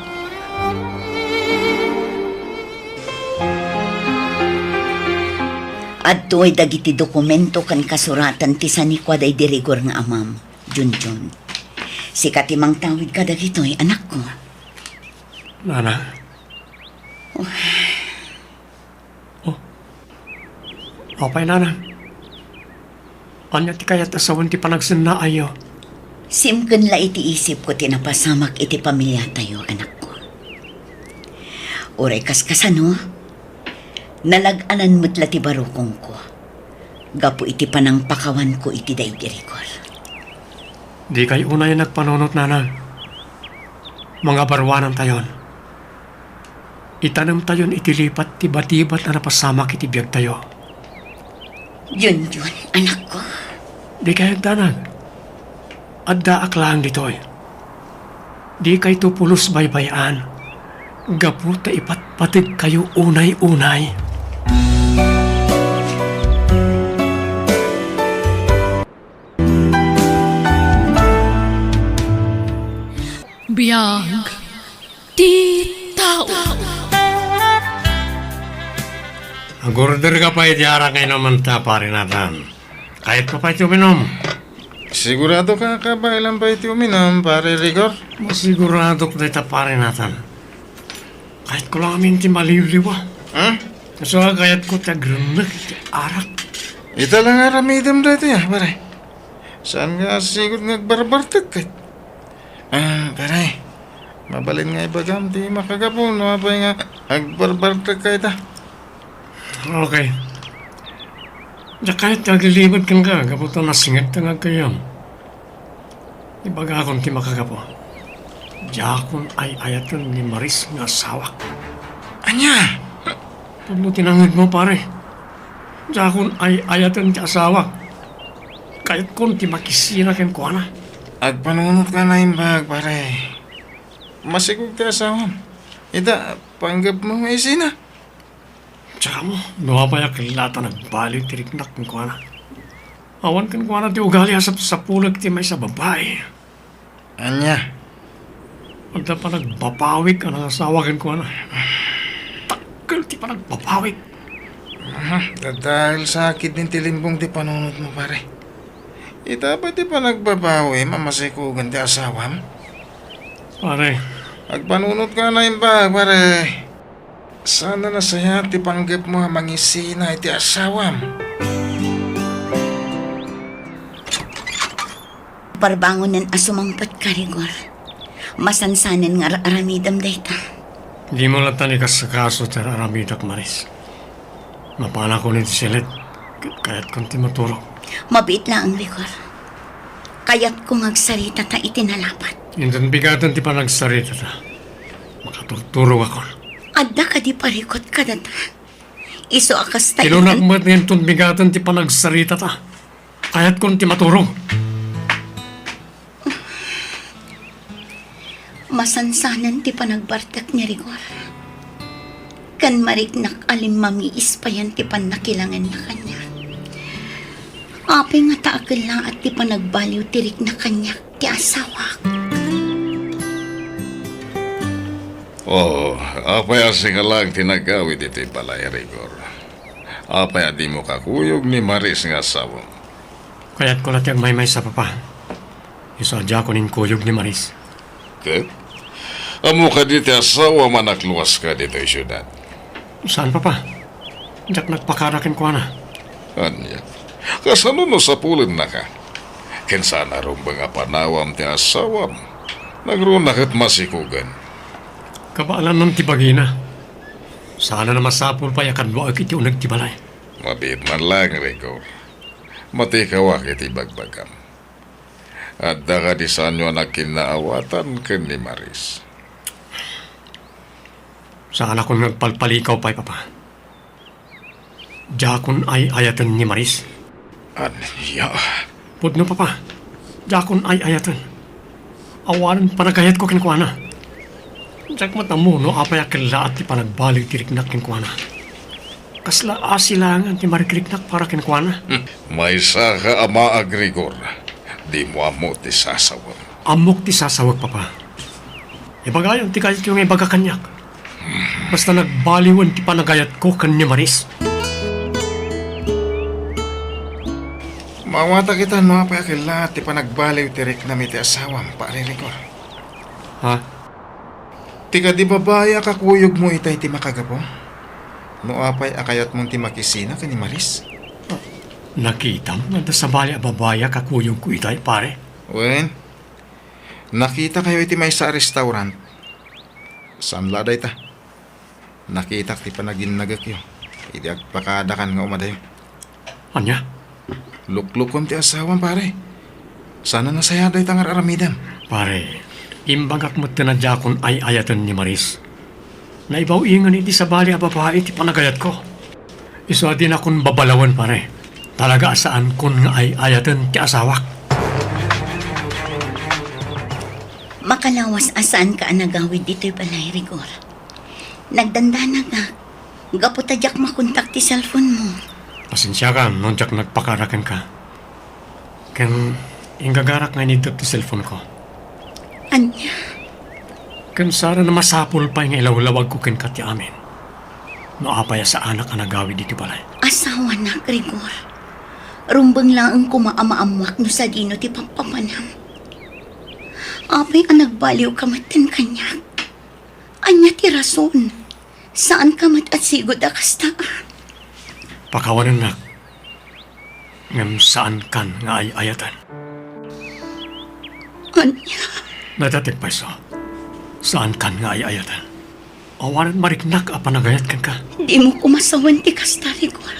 Adtoy dagiti dokumento ken kasuratan ti sanikua daydi Rigor nga amam, Junjun. Sika ti mangtawid kadagitoy, anakko. Nana. Oh. Oh. Apay, Nana? Ania ti kayat a sawen ti panagsennaayyo? Simken la iti isipko ti napasamak iti pamiliatayo, anakko. Uray kaskasano, nalag-anan met la ti barukongko gapu iti panangpakawanko iti daydi Rigor. Dikay unay a nagpanunot, Nana. Mangabaruanantayon. Itanemtayon iti lipat ti batibat a napasamak iti biagtayo. Junjun, anakko. Dikay agdanag. Addaak laeng ditoy. Dikayto pulos baybay-an gapu ta ipatpategkayo unay-unay. Biag ti tao. Agorder ka pay iti arak nga inumanta, Pare Nathan. Kayatko pay ti uminum. Sigurado ka, kabaelam pay ti uminum, Pare Rigor? Masiguradok dayta, Pare Nathan. Kayatko lang amin ti maliwliwa. Hmm? Kaso kayatko ti agrennek iti arak. Ita lang aramidem daytoy, ah, pare. Saan nga sigud nga agbarbartek ket? Ah, pare, mabalin nga ibagam ti makagapu no apay nga agbarbartek ka ita. Okay. Diak kayat nga aglilibed kenka gapu ta nasingegta nga aggayyem. Ibagakon ti makagapu. Diakon ay-ayaten ni Maris nga asawak. Ania? Pudno ti nangngegmo, pare. Diakon ay-ayaten ti asawak. Kayatkon ti makisina kenkuana. Agpanunot ka naimbag, pare. Masikog ti asawam. Ita, panggepmo nga isina. Tsaka mo, no apay a kella ta nagbaliw ti riknak kenkuana. Awan kenkuana ti ugali a sapsapulek ti maysa a babai. Ania? Adda panagbabawik a nangasawa kenkuana. Dakkel ti panagbabawik. Aha, dadael sa kidin ti limbong ti panunotmo, pare. Ita pay ti panagbabawim a masikugan ti asawam? Pare. Agpanunot ka naimbag, pare. Saan a nasayaat ti panggepmo a mangisina iti asawam? Parbangonen a sumangpet ka, Rigor. Masansanen nga ar-aramidem dayta. Dimo latta ni kasakaso ti ar-aramidak, Maris. Mapanakon iti silet, ket kayatkon ti maturog. Mabiit laeng, Rigor. Kayatko nga agsaritata iti nalapat. Inton bigaten ti panagsaritata, makaturturogakon. Adda kadi parikut kadata? Isu a kasta. Tilunak met nga inton bigaten ti panagsaritata, kayatkon ti maturog. Masansanen ti panagbartek ni Rigor. Ken mariknak a limmamiis payen ti pannakilangenna kaniak. Apay ngata a kellaat ti panagbaliw ti rikna kaniak ti asawak? Oh, apay a sika laeng ti nagawid iti balay, Rigor? Apay a dimo kakuyog ni Maris nga asawam? Kayatko la ti agmaymaysa, Papa. Isu a diakon inkuyog ni Maris. Ket? Ammo kadi ti asawam a nakluaska ditoy siudad? Saan, Papa. Diak nagpakada kenkuana. Ania? Kasano no sapulennaka? Ken saan a rumbeng a panawam ti asawam? Nagruna ket masikugen. Kabaalanan ti bagina. Saan a masapul pay a kaduaek iti uneg ti balay. Mabiit man laeng, Rigor. Matikawak iti bagbagam. Adda kadi saanyo a nagkinnaawatan ken ni Maris? Saanakon nga agpalpalikaw pay, Papa. Diakon ay-ayaten ni Maris. Ania? Pudno, Papa. Diakon ay-ayaten. Awanen panagayatko kenkuana. Diak met ammo no apay a kellaat ti panagbaliw ti riknak kenkuana. Kasla asi laengen ti marikriknak para kenkuana. Hmm. Maysaka a maag, Rigor. Dimo ammo ti sasawem. Ammok ti sasawek, Papa. Ibagayon ti kayatyo nga ibaga kaniak. Basta nagbaliwen ti panagayatko ken ni Maris. Maawatak ita no apay a kellaat ti panagbaliw ti riknam iti asawam, Pare Rigor. Ha? Ti kadi babai a kakuyogmo itay ti makagapu? No apay a kayatmon ti makisina ken ni Maris? Nakitam nga adda sabali a babai a kakuyogko itay, pare? Wen, nakitakayo iti maysa a restaurant. Saan la a dayta? Nakitak ti panaginnagekyo idi agpakadakan nga umadayo. Ania? Luklukon ti asawam, pare. Saan a nasayaat dayta nga ar-aramidem. Pare, imbagak metten a diakon ay-ayaten ni Maris. Naibaw-ingen iti sabali a babai ti panagayatko. Isu a dinakon babalawen, pare. Talaga a saankon nga ay-ayaten ti asawak. Makalawas a saanka a nagawid ditoy balay, Rigor. Nagdandanagak gapu ta diak makontak ti cellphone-mo. Pasensiaka no diak nagpakada kenka. Ken inggagarak nga inidep ti cellphone-ko. Ania? Ken saan a masapul pay nga ilawlawagko kenka ti amin. No apay a saanak a nagawid iti balay. Asawanak, Rigor. Rumbeng laeng koma a maammoak no sadino ti pampapanam. Apay a nagbaliwka metten kaniak? Ania ti rason? Saanka met a sigud a kasta. Pakawanennak, ngem saankan nga ay-ayaten. Ania? Natatek payso. Saankan nga ay-ayaten. Awanen mariknak a panagayat kenka. Dimo koma sawen ti kasta, Rigor.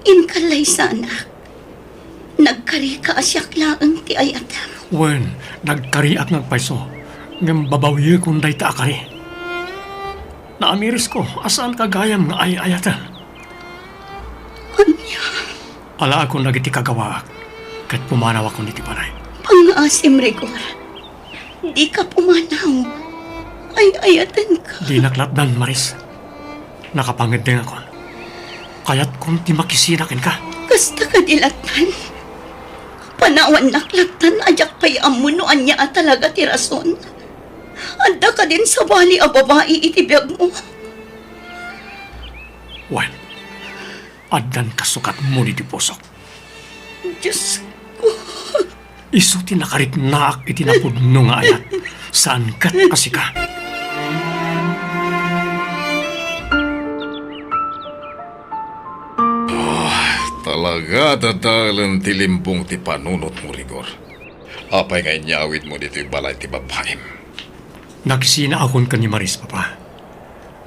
Inka laysanak. Nagkarika a siak laeng ti ay-ayatem. Wen, nagkariak nga agpayso, ngem babawiekon dayta a kari. Naamirisko a saanka gayam nga ay-ayaten. Ania? Alaekon dagiti kagawaak, ket pumanawakon iti balay. Pangngaasim, Rigor. Dika pumanaw. Ay-ayatenka. Dinak latdan, Maris. Nakapangeddengakon. Kayatkon ti makisina kenka. Kasta kadi latdan. Panawannak latdan a diak pay ammo no ania a talaga ti rason. Adda kadin sabali a babai iti biagmo? Wen, addan kasukatmo iti pusok. Diosko. Isu ti nakariknaak iti napudno nga ayat. Saan ket a sika. Ah, talaga, dadaelen ti limbong ti panunotmo, Rigor. Apay nga inyawidmo ditoy balay ti babaim? Nakisinaakon ken ni Maris, Papa.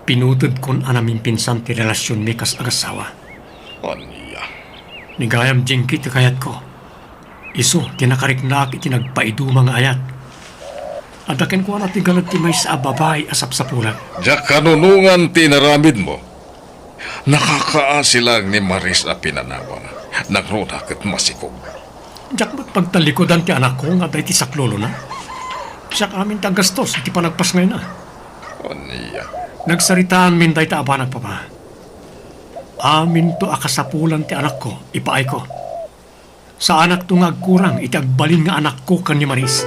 Pinutedkon a namimpinsan ti relasionmi kas agassawa. Ania? Ni gayam Jinky ti kayatko. Isu ti nakariknaak iti nagpaiduma nga ayat. Adda kenkuana ti galad ti maysa a babai a sapsapulan. Diak kanunongan ti inaramidmo. Nakakaasi laeng ni Maris a pinanawam. Nangruna ket masikog. Diak met pagtallikudan ti anakko nga adda iti saklulona. Siak amin ti aggastos iti panagpasngayna. Ania? Nagsaritaanmin dayta a banag, Papa. Aminto a kasapulan ti anakko, ipaayko. Saanakto nga agkurang iti agbalin nga anakko ken ni Maris.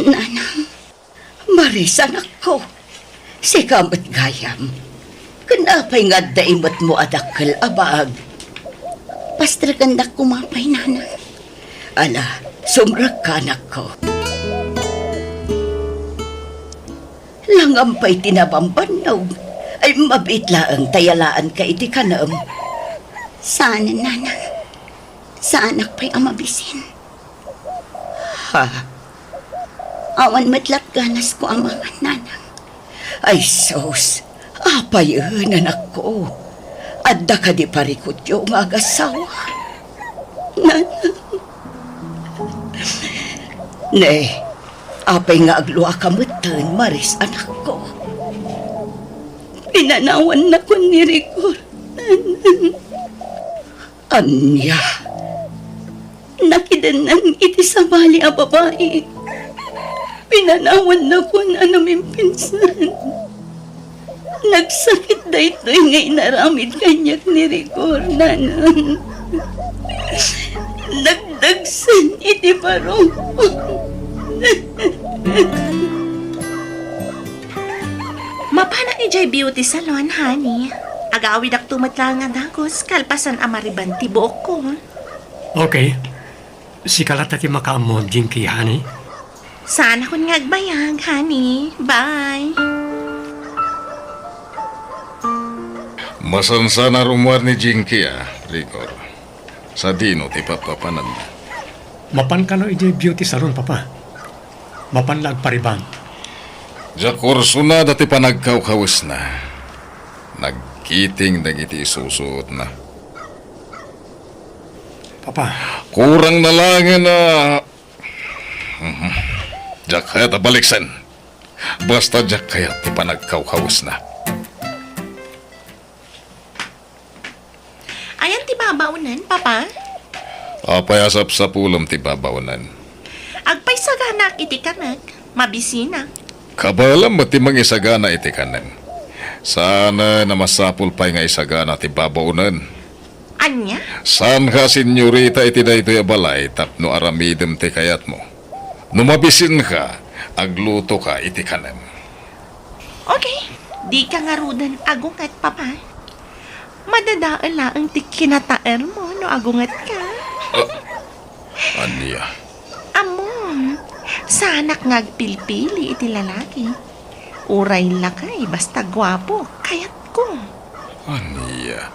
Nanang, Maris, anakko. Sika met gayam. Ken apay nga adda imetmo a dakkel a baag? Pastrekendak koma pay, Nanang. Ala, sumrekka, anakko. Langam pay ti nabambannog. Ay, mabiit laeng ta yalaanka iti kanem. Saan, Nanang. Saanak pay a mabisin. Ha? Awan met latganasko a mangan, Nanang. Ay, sus! Apayen, anakko? Adda kadi parikutyo nga agassawa? Nanang. Ne, apay nga agluaka metten, Maris, anakko? Pinanawannakon ni Rigor, Nanang. Ania? Nakidennan iti sabali a babai. Pinanawannakon a namimpinsan. Nagsakit daytoy nga inaramid kaniak ni Rigor, Nanang. Nagdagsen iti barok. Mapanak idiay beauty salon, honey. Agawidakto met laeng a dagus kalpasan a mariban ti buokko. Okay. Sika latta ti makaammo, Jinky, honey. Saanakon nga agbayag, honey. Bye. Masansan a rummuar ni Jinky, a, Rigor. Sadino ti papapananna? Mapan kano idiay beauty salon, Papa. Mapan la agparibang. Diak ursunada ti panagkawkawesna. Nagkiting dagiti isusuotna. Papa. Kurang na laengen a, mhm. Diak kayat a baliksen. Basta diak kayat ti panagkawkawesna. Ayan ti babaonen, Papa? Apay a sapsapulem ti babaonen? Agpaisaganak iti kanek, mabisinak. Kabaelam met ti mangisagana iti kanem. Saan a masapul pay nga isagana ti babaonen. Ania? Saanka a senyorita iti daytoy a balay tapno aramidem ti kayatmo. No mabisinka, aglutoka iti kanem. Okay, dika ngaruden agunget, Papa. Madadael laeng ti kinataermo no agungetka. Ah, ania? Ammom, saanak nga agpilpili iti lalaki. Uray lakay, basta guapo, kayatko. Ania?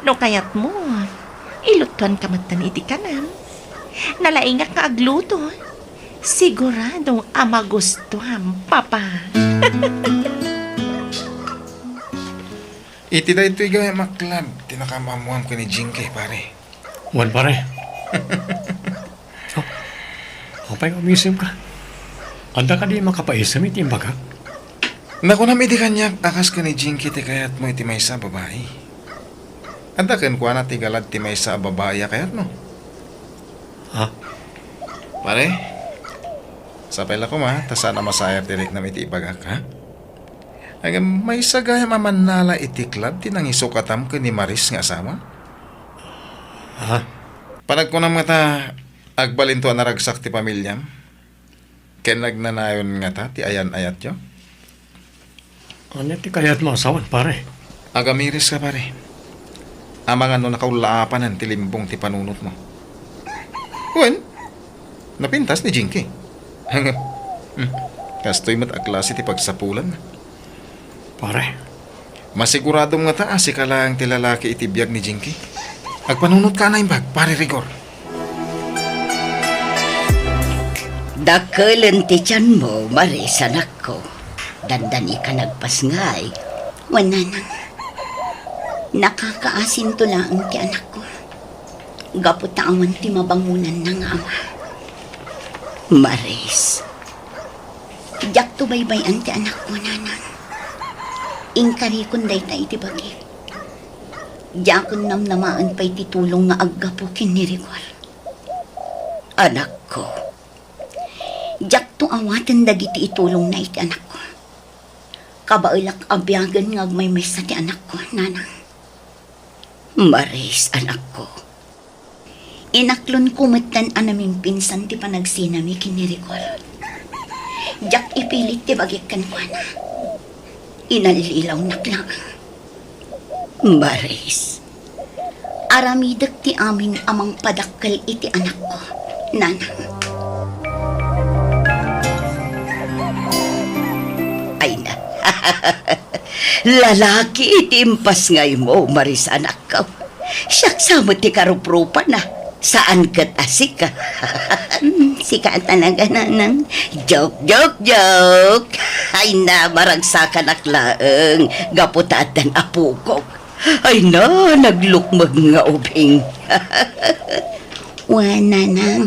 No kayatmo, ilutuanka metten iti kanem. Nalaingak nga agluto. Sigurado a magustuam, Papa. Iti daytoy gayam a club ti nakaammoam ken ni Jinky, pare. Wen, pare. Oh, apay nga umisemka? Adda kadi makapaisem iti imbagak? Nakunam idi kaniak a kas ken ni Jinky ti kayatmo iti maysa a babai. Adda kenkuana ti galad ti maysa a babai a kayatmo? Ha? Pare, sapay la koma, ta saan a masayar ti riknam iti ibagak, ha? Ngem maysa gayam a mannala iti club ti nangisukatam ken ni Maris nga asawa? Ha? Panagkunam ngata, agbalinto a naragsak ti pamiliam? Ken nagnanayon ngata ti ayan-ayatyo? Ania ti kayatmo a sawen, pare? Agamiris ka, pare. Amangan no nakaullaapanen ti limbong ti panunotmo. Wen, napintas ni Jinky. Hmm, kastoy met a klase ti pagsapulan. Pare. Masiguradom ngata a sika laeng ti lalaki iti biag ni Jinky? Agpanunotka a naimbag, Pare Rigor. Dakkelen ti tianmo, Maris, anakko. Dandani ka nagpasngay. Wen, nanang. Nakakaasinto laeng ti anakko. Gapu ta awan ti mabangonanna nga ama. Maris. Diakto baybay-an ti anakko, nanang. Inkarikon dayta iti bagik. Diakon namnamaen pay ti tulong nga aggapu ken ni Rigor. Anakko, diakto awaten dagiti itulongna iti anakko. Kabaelak a biagen nga agmaymaysa ti anakko, nanang. Maris, anakko. Inaklonko metten a namimpinsan ti panagsinami ken ni Rigor. Diak ipilit ti bagik kenkuana. Inallilawnak laeng. Maris, aramidek ti amin a mangpadakkel iti anakko, nanang. Ay na. Lalaki ti impasngaymo, Maris, anakko. Siak sa met ti karuprupana. Saan ket a sika. Hmm, sika talaga, nanang. Joke, joke, joke. Ay na, maragsakanak laeng. Gapu ta addan apokok. Ay na, naglukmeg nga ubing. Wen, nanang.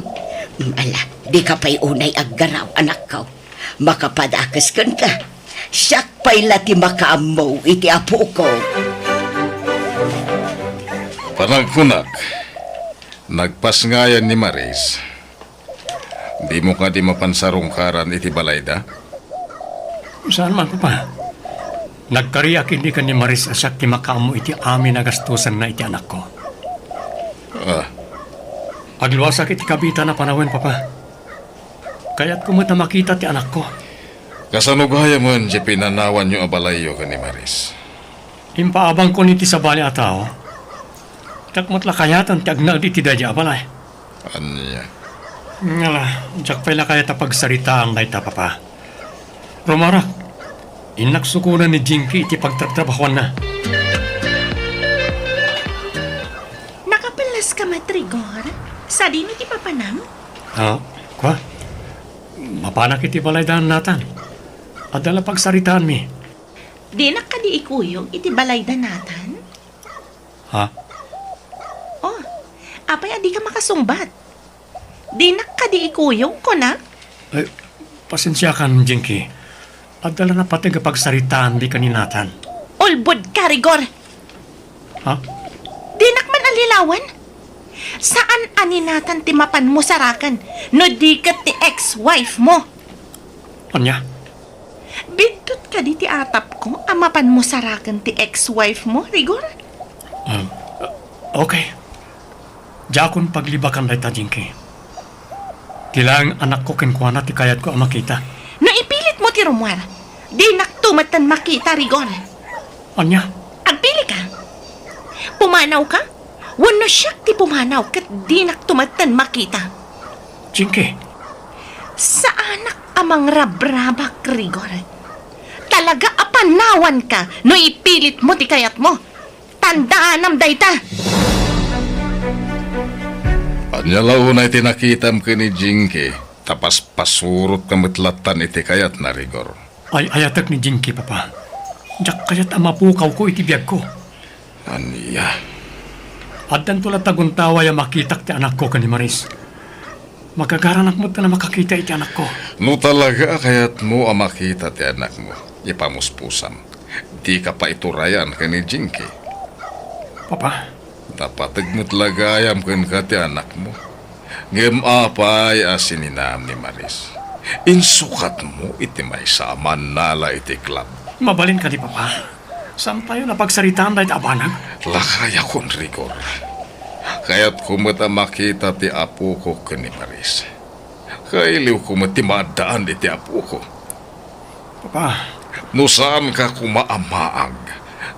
Ala, dika pay unay aggaraw, anakko. Makapadakes kenka. Siak pay la ti makaammo iti apokok. Panagkunak, nagpasngayan ni Maris. Dimo kadi mapan sarungkaran iti balayda? Saan man, Papa. Nagkariak idi ken ni Maris a siak ti makaammo iti amin a gastusanna iti anakko. Ah. Agluasak iti kabitan a panawen, Papa. Kayatko met a makita ti anakko. Kasano gayamen ti pinanawanyo a balayyo ken ni Maris? Impaabangkon iti sabali a tao. Diak met la kayaten ti agnaed iti daydiay a balay. Ania? Ngala, diak pay la kayat a pagsaritaan dayta, Papa. Rumarak, innak sukonen ni Jinky iti pagtrabtrabahuanna. Nakapelleska met, Rigor? Sadino ti papanam? Ah, kua? Mapanak iti balay da Nathan. Adda la pagsaritaanmi. Dinak kadi ikuyog iti balay da Nathan? Ha? Oh, apay a dika makasungbat? Dinak kadi ikuyog, kunak? Eh, pasensiakan, Jinky. Adda la napateg a pagsaritaanmi ken ni Nathan. Ulbodka, Rigor! Ha? Dinak man allilawen. Saan a ni Nathan ti mapanmo saraken no di ket ti ex-wife mo. Ania? Biddut kadi ti atapko a mapanmo saraken ti ex-wife mo, Rigor? Um, okay. Diakon paglibakan dayta, Jinky. Ti laeng anakko kenkuana ti kayatko a makita. No ipilitmo ti rummuar, dinakto metten makita, Rigor. Ania? Agpilika. Pumanawka? Wenno siak ti pumanaw ket dinakto metten makita. Jinky. Saanak a mangrabrabak, Rigor. Talaga a panawanka no ipilitmo ti kayatmo. Tandaanam dayta! Ania la unay ti nakitam ken ni Jinky, ta paspasurotka met lattan iti kayatna, Rigor. Ay-ayatek ni Jinky, Papa. Diak kayat a mapukawko iti biagko. Ania? Addanto la taguntaway a makitak ti anakko ken ni Maris. Magagaranak met a makakita iti anakko. No talaga a kayatmo a makita ti anakmo, ipamuspusam. Dika pay iturayan ken ni Jinky. Papa. Napateg met la gayam kenka ti anakmo. Ngem apay a sininam ni Maris? Insukatmo iti maysa a mannala iti club. Mabalin kadi, Papa? Saantayo a pagsaritaan dayta a banag? Lakayakon, Rigor. Kayatko met a makita ti apoko ken ni Maris. Kailiwko met ti maaddaan iti apoko. Papa. No saanka koma a maag,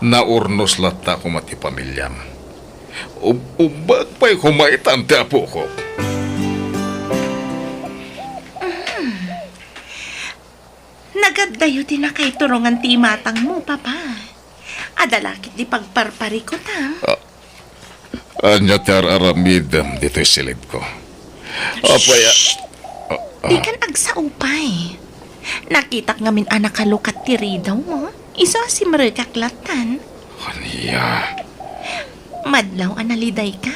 naurnos latta koma ti pamiliam. Ub-, ubbag pay koma itan ti apoko. Nagaddayo ti nakaiturongan ti imatangmo, Papa. Adda la ket ti pagparparikutam. Ah, ania ti ar-aramidem ditoy silidko? Apay a- Shh! Ah, ah. Dikan agsaupay. Nakitak ngamin a nakalukat ti ridawmo. Isu a simrekak lattan. Ania? Madlaw a nalidayka.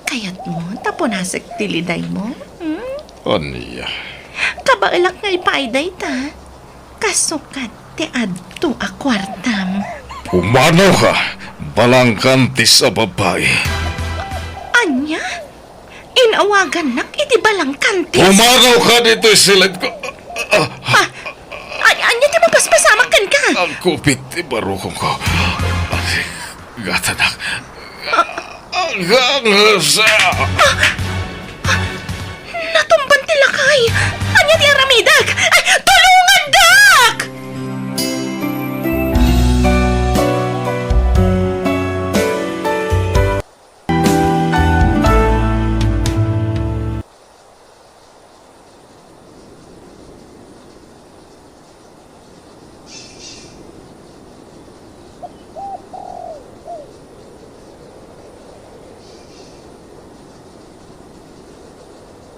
Kayatmo ta punasek ti lidaymo? Hmm? Ania? Kabaelak nga ipaay dayta. Kasukat ti adto a kuartam. Pumanawka, balangkantis a babai. Ania? Inawagannak iti balangkantis? Pumanawka ditoy silidko. Ah, ay, ania ti mapaspasamak kenka? Agkupit ti barukongko. Gatanak. Gangasa! Natumban ti lakay! Ania ti aramidek? Ay, tulongandak!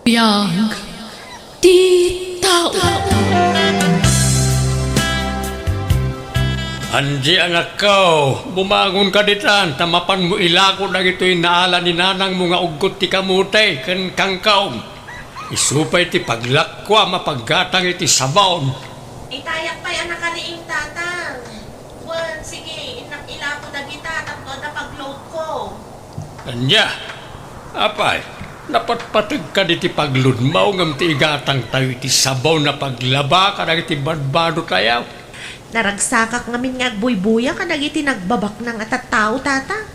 Biag ti tao. Angie, anakko, bumangonka ditan ta mapanmo ilako dagitoy naala ni nanangmo nga uggot ti kamote ken kangkong. Isu pay ti paglakkuam a paggatang iti sabaon. Itayak pay a nakariing, Tatang. Wen, sige, innak ilako dagita tapno adda pag-loadko. Ania? Apay, napatpateg kadi ti pag-loadmo ngem ti igatangtayo iti sabaon a paglaba kadagiti badbadotayo. Naragsakak ngamin nga agbuybuya kadagiti nagbabaknang a tattao, Tatang.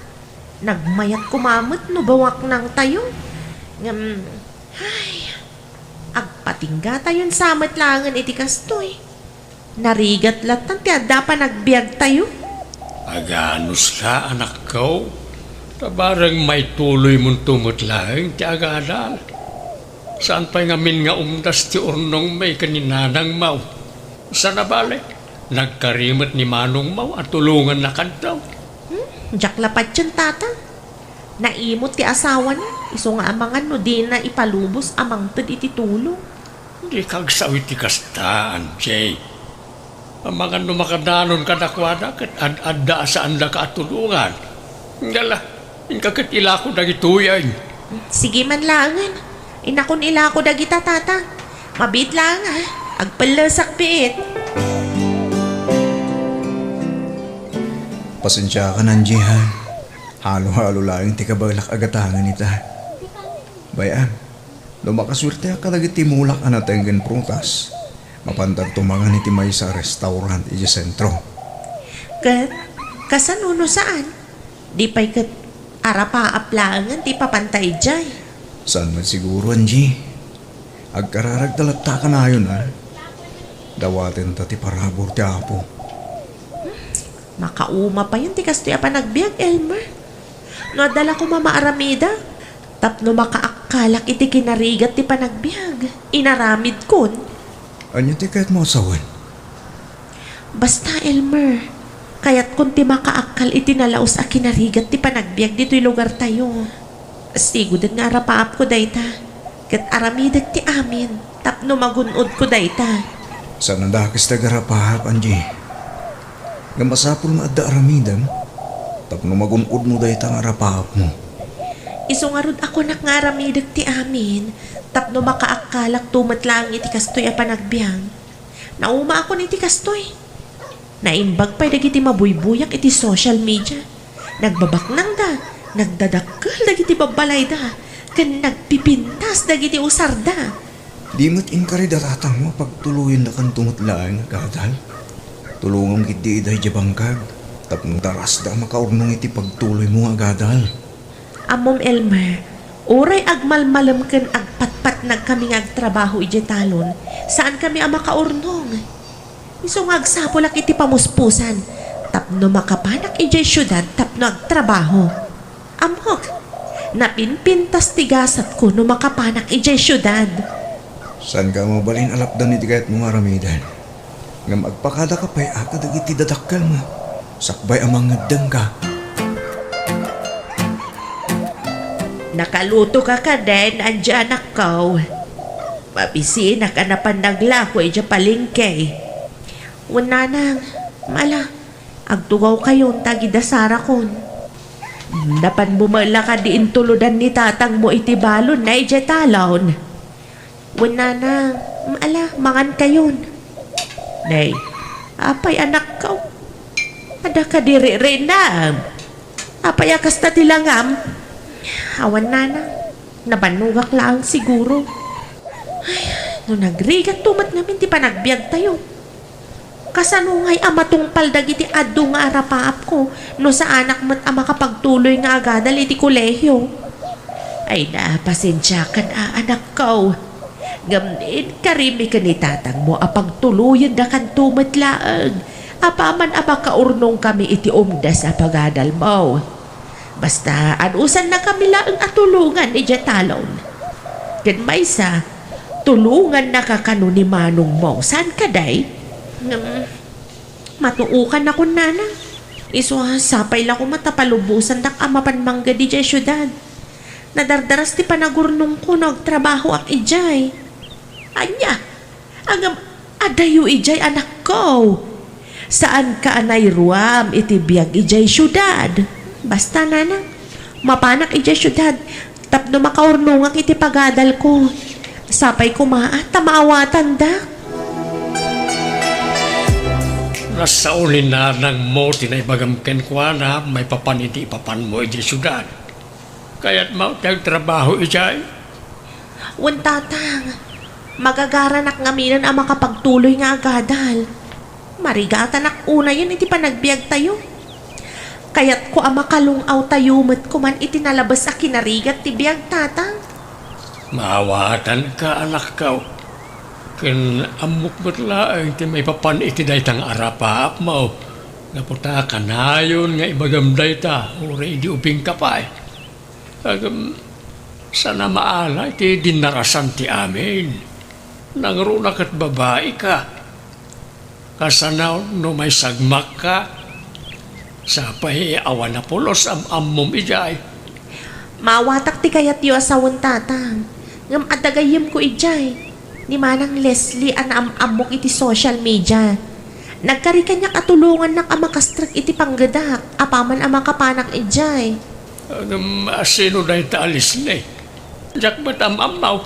Nagmayat koma met no bawaknangtayo. Ngem, ay, agpatinggatayon sa met laengen iti kastoy. Narigat lattan ti adda panagbiagtayo. Aganuska, anakko, ta bareng maituloymonto met laeng ti agadal. Saan pay ngamin nga umdas ti urnongmi ken ni nanangmo. Sana bale, nagkari met ni manongmo a tulongannakanto. Hmm, diak la patien, tata. Naimot ti asawana, isu nga amangan no dina ipalubos a mangted iti tulong. Dika agsaw iti kasta, Angie. Amangan no makadanon kadakuada ket ad-adda a saandaka a tulongan. Ngala, inka ket ilako dagitoyen. Sige man laengen. Inakon ilako dagita, tata. Mabiit laeng, a. Agpellesak biit. Pasensiakan, Angie, ha. Halo-halo laeng ti kabaelak a gatangen ita. Bay-am, no makasuerteak kadagiti mulak a nateng ken prutas, mapantak tumangan iti maysa a restaurant idiay sentro. Ket, kasano no saan? Di pay ket arapaap laengen ti ipapanta idiay. Saan met siguro, Angie? Agkararagta latta kanayon, a? Dawatenta ti parabur ti Apo. Makauma payen ti kastoy a panagbiag, Elmer. No adda la koma maaramidak, tapno makaakkalak iti kinarigat ti panagbiag, inaramidkon. Ania ti kayatmo a sawen? Basta, Elmer, kayatkon ti makaakkal iti nalaus a kinarigat ti panagbiag ditoy lugartayo. Sigudek nga arapaapko dayta, ket aramidek ti amin tapno magun-odko dayta. Saan a dakes ti agarapaap, Angie. Ngem masapul nga adda aramidem tapno magun-odmo dayta nga arapaapmo. Isu ngarud a kunak nga aramidek ti amin tapno makaakkalakto met laeng iti kastoy a panagbiag. Naumaakon iti kastoy. Naimbag pay dagiti mabuybuyak iti social media. Nagbabaknangda, nagdadakkel dagiti babbalayda, ken nagpipintas dagiti usarda. Di met inkari da tatangmo a pagtuloyendakanto met laeng nga agadal? Tulongam ketdi ida idiay bangkag tapno darasda a makaurnong iti pagtuloymo nga agadal. Ammom, Elmer, uray agmalmalem ken agpatpatnagkami nga agtrabaho idiay talon, saankami a makaurnong. Isu nga agsapulak iti pamuspusan tapno makapanak idiay siudad tapno agtrabaho. Ammok, napinpintas ti gasatko no makapanak idiay siudad. Saanka a mabalin a lapdan iti kayatmo nga aramiden. Ngem agpakadaka pay a kadagiti dadakkelmo, sakbay a mangeddengka. Nakalutoka kadin, Angie, anakko? Mabisinak a napan naglako idiay palengke. Wen, nanang, ala, agtugawkayon ta agidasarakon. Napan bumela kadi intulodan ni tatangmo iti balonna idiay talon? Wen, nanang, ala, mangankayon. Nay, apay, anakko? Adda kadi ririnam? Apay a kasta ti langam? Awan, nanang, nabannogak laeng siguro. Ay, no nagrigatto met ngamin ti panagbiagtayo. Kasano ngay a matungpal dagiti adu nga arapaapko no saanak met a makapagtuloy nga agadal iti kolehio? Ay, napasensiakan a, anakko. Ngem inkarimi ken ni tatangmo a pagtuloyendakanto met laeng apaman a makaurnongkami iti umdas a pagadalmo. Basta, adusannakami laeng a tulongan idiay talon. Ken maysa, tulongannaka kano ni manongmo. Saan kadi? Ngem, matuokannakon, nanang. Isu a, sapay la koma ta palubosandak a mapan mangged idiay siudad. Nadardaras ti panagurnongko no agtrabahoak idiay. Ania? Ngem adayo idiay, anakko. Saanka a nairuam iti biag idiay siudad. Basta, nanang, mapanak idiay siudad tapno makaurnongak iti pagadalko. Sapay koma a ta maawatandak. Nasao ni nanangmo ti naibagam kenkuana maipapan iti ipapanmo idiay siudad. Kayatmo ti agtrabaho idiay? Wen, tatang. Magagaranak ngaminen a makapagtuloy nga agadal. Marigatanak unayen iti panagbiagtayo. Kayatko a makalung-awtayo met koman iti nalabes a kinarigat ti biag, tatang. Maawatanka, anakko. Ken ammok met laeng ti maipapan iti dayta nga arapaapmo. Gapu ta kanayon nga ibagam dayta, uray idi ubingka pay. Ngem, saan a maala iti dinnarasan ti amin. Nangruna ket babaika. Kasano no maisagmakka? Sapay awan a pulos am-ammom idiay. Maawatak ti kayatyo a sawen, Tatang. Ngem adda gayyemko idiay. Ni Manang Leslie a naam-ammok iti social media. Nagkari kaniak a tulongannak a makastrek iti panggedak apaman a makapanak idiay. Ngem, a, sino dayta a Leslie? Diak met am-ammo.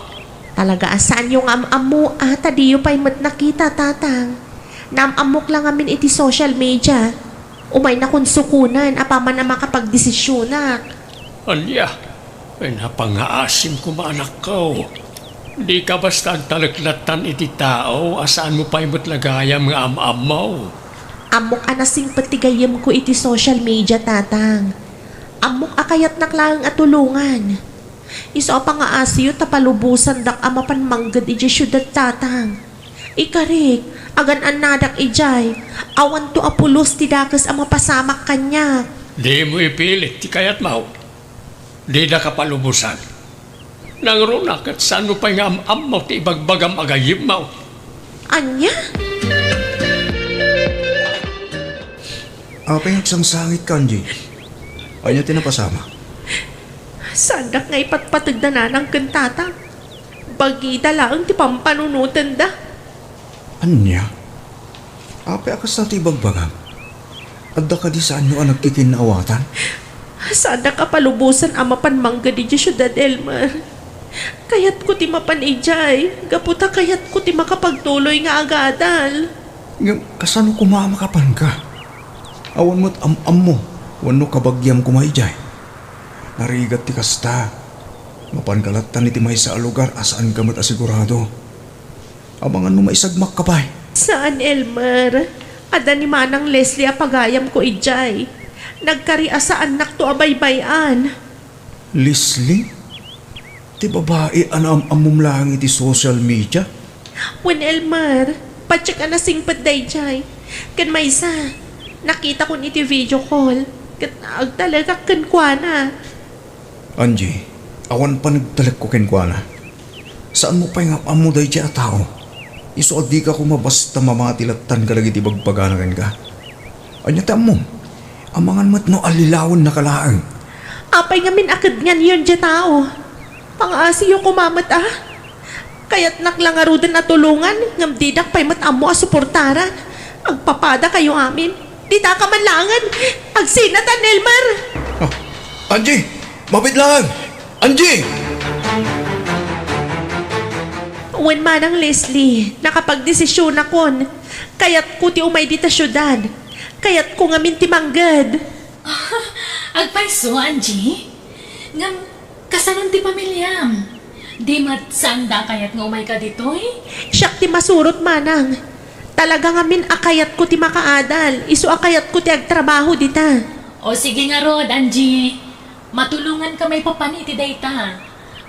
Talaga a saanyo nga am-ammo, a, ta diyo pay met nakita, Tatang. Naam-ammok la ngamin iti social media. Umaynakon sukonen apaman a makapagdesisionak. Ania? Ay, napangaasim koma, anakko. Dika basta agtaleklattan iti tao a saanmo pay met la gayam nga am-ammo. Ammok a nasingpet ti gayyemko iti social media, Tatang. Ammok a kayatnak laeng a tulongan. Isu a pangaasiyo ta palubosandak a mapan mangged idiay siudad, Tatang. Ikarik, agan-annadak idiay, awanto a pulos ti dakes a mapasamak kaniak. Dimo ipilit ti kayatmo. Didaka palubosan. Nangruna ket saanmo pay nga am-ammo ti ibagbagam a gayyemmo. Ania? Apay nga agsangsangitka, Angie? Ania ti napasamak? Saandak nga ipatpateg da nanang ken tata. Bagida laeng ti pampanunotenda. Ania? Apay a kasta ti ibagbagam? Adda kadi saanyo a nagkikinnaawatan? Saandak a palubosan a mapan mangged idiay siudad, Elmer. Kayatko ti mapan idiay, gapu ta kayatko ti makapagtuloy nga agadal. Ngem kasano koma a makapanka? Awan met am-ammo wenno kabagiam koma idiay. Narigat ti kasta. Mapanka lattan iti maysa a lugar a saanka met a sigurado. Amangan no maisagmakka pay. Saan, Elmer. Adda ni Manang Leslie a pagayamko idiay. Nagkari a saannakto a baybay-an. Leslie? Ti babai a naam-ammom laeng iti social media? Wen, Elmer, patiek a nasingpet daydiay. Ken maysa, nakitakon iti video call. Ket agtalekak kenkuana. Angie, awan panagtalekko kenkuana. Saanmo pay nga am-ammo daydiay a tao. Isu a dika koma basta mamati lattan kadagiti ibagbagana kenka. Ania ti ammom? Amangan met no allilawennaka laeng. Apay ngamin a kednganyon diay tao? Pangaasiyo koma met a? Kayatnak la ngaruden a tulongan, ngem didak pay met ammo a suportara. Agpapadakayo amin. Ditaka man laengen. Agsinatan, Elmer! Ah, Angie! Mabiit laeng! Angie! Wen, Manang Leslie, nakapagdesisionakon. Kayatko ti umay dita siudad. Kayatko ngamin ti mangged. Agpayso, Angie? Ngem, kasanon ti pamiliam? Di met saanda a kayat nga umayka ditoy? Siak ti masurot, Manang. Talaga ngamin a kayatko ti makaadal, isu a kayatko ti agtrabaho dita. O sige ngarud, Angie. Matulonganka maipapan iti dayta.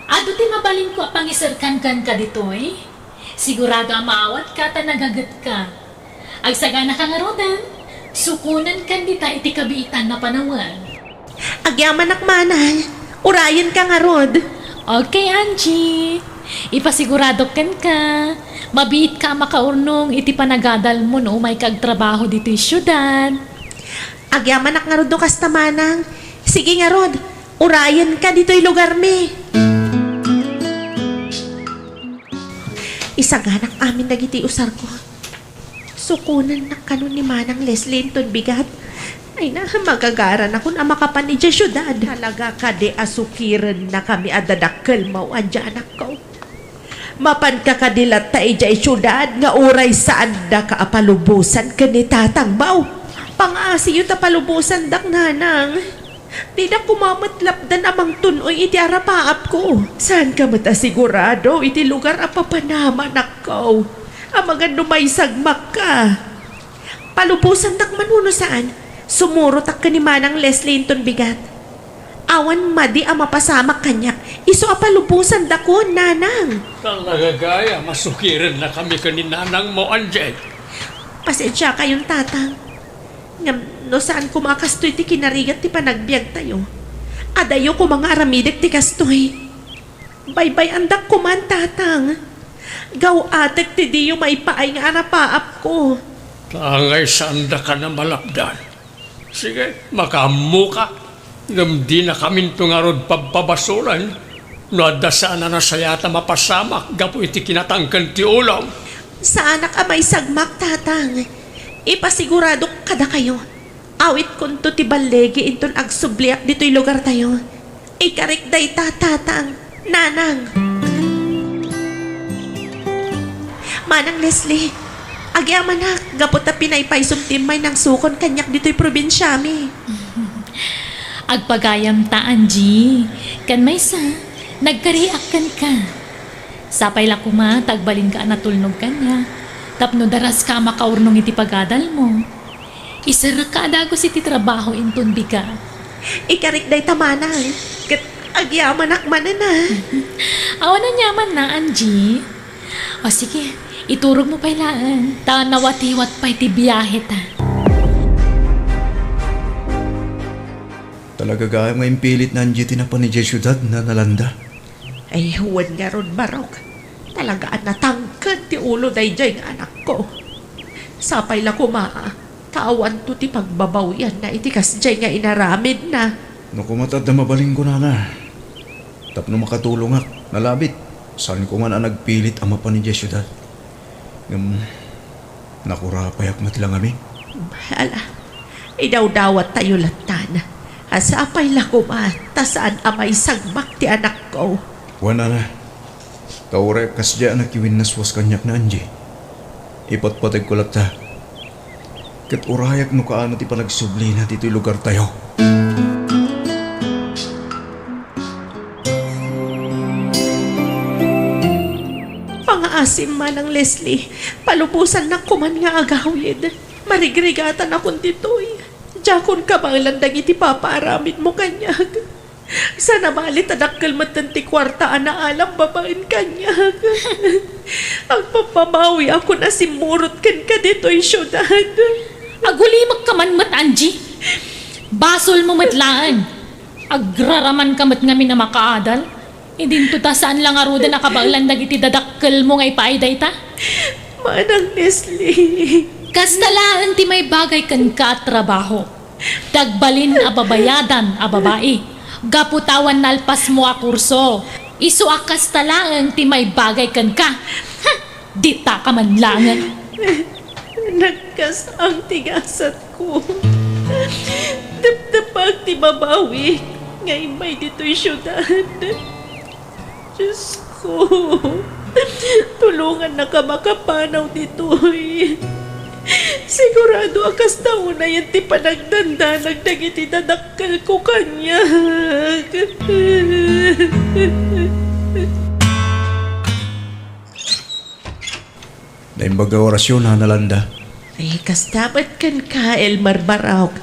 Adu ti mabalinko a pangiserkan kenka ditoy. Sigurado a maawatka ta nagagetka. Agsaganaka ngaruden, sukonenkan dita iti kabiitan a panawen. Agyamanak, Manang. Urayenka ngarud. Okay, Angie. Ipasiguradok kenka, mabiitka a makaurnong iti panagadalmo no umayka agtrabaho ditoy siudad. Agyamanak ngarud no kasta, Manang. Sige ngarud, urayenka ditoy lugarmi. Isaganak amin dagiti usarko. Sukonennak kano ni Manang Leslie inton bigat. Ay na, magagaranakon a makapan idiay siudad. Talaga kadi a sukirennakami a dadakkelmo, Angie anakko? Mapanka kadi latta idiay siudad nga uray saandaka a palubosan ken ni tatangmo? Pangaasiyo ta palubosandak, Nanang. Didak koma met lapdan a mangtun-oy iti arapaapko. Saanka met a sigurado iti lugar a papanam, anakko. Amangan no maisagmakka. Palubosandak man wenno saan, sumurotak ken ni Manang Leslie inton bigat. Awan madi a mapasamak kaniak, isu a palubosandakon, Nanang. Talaga gayam a sukirennakami ken ni Nanangmo, Angie. Pasensiakayon, Tatang. Ngem no saan koma a kastoy ti kinarigat ti panagbiagtayo, adayo koma nga aramidek ti kastoy. Baybay-andak koman, Tatang. Gaw-atek ti diyo maipaay nga arapaapko. Ta angay saandaka a malapdan. Sige, makaammoka. Ngem dinakaminto ngarud pabpabasolen no adda saan a nasayaat a mapasamak gapu iti kinatangken ti ulom. Saanak a maisagmak, Tatang. Ipasiguradok kadakayo. Awitkonto ti balligi inton agsubliak ditoy lugartayo. Ikarik dayta, Tatang, Nanang. Manang Leslie, agyamanak gapu ta pinaypaysom ti immaynang sukon kaniak ditoy probinsiami. Agpagayamta, Angie. Ken maysa, nagkariak kenka. Sapay la koma ta agbalinka a natulnog kaniak tapno daraska a makaurnong iti pagadalmo. Iserrekka a dagus iti trabaho inton bigat. Ikarik dayta, Manang, ket agyamanak manen a. Awan aniamanna, Angie. O sige, iturogmo pay laeng, ta nawatiwat pay ti biaheta. Talaga gayam nga impilit ni Angie ti napan idiay siudad, Nana Landa. Ay, wen ngarud, Barok. Talaga a natangken ti ulo daydiay nga anakko. Sapay la koma, ta awanto ti pagbabawianna iti kasdiay nga inaramidna. No koma ta adda mabalinko, Nana, tapno makatulongak, nalabit, saanko man a nagpilit a mapan idiay siudad. Ngem nakurapayak met la ngamin. Ala, idawdawattayo lattan. A, sapay la koma ta saan a maisagmak ti anakko. Wen, Nana, ta uray kasdiay a nakiwinnaswas kaniak ni Angie, ipatpategko latta. Ket urayak no kaano ti panagsublina ditoy lugartayo. Pangaasim, Manang Leslie, palubosannak koman nga agawid. Marigrigatanakon ditoy. Diakon kabaelan dagiti papaaramidmo kaniak. Sana bali ta dakkel metten ti kuarta a naalam babaen kaniak. Agpapamawiakon a simmurot kenka ditoy siudad. Agulimekka man met, Angie. Basolmo met laeng. Agraramanka met ngamin a makaadal. Idinto ta saan la ngaruden a kabaelan dagiti dadakkelmo nga ipaay dayta? Manang Leslie. Kasta laeng ti maibagay kenka a trabaho. Dagbalin a babayadan a babai. Gapu ta awan nalpasmo a kurso. Isu a kasta laeng ti maibagay kenka. Hm! Ditaka man laengen. Nagkas-ang ti gasatko. Depdepag ti babawi nga immay ditoy siudad. Diosko, tulongannaka makapanaw ditoy. Sigurado a kasta unayen ti panagdandanag dagiti dadakkelko kaniak. Naimbag a orasyon, Nana Landa. Ay, kasta met kenka, Elmer Barok.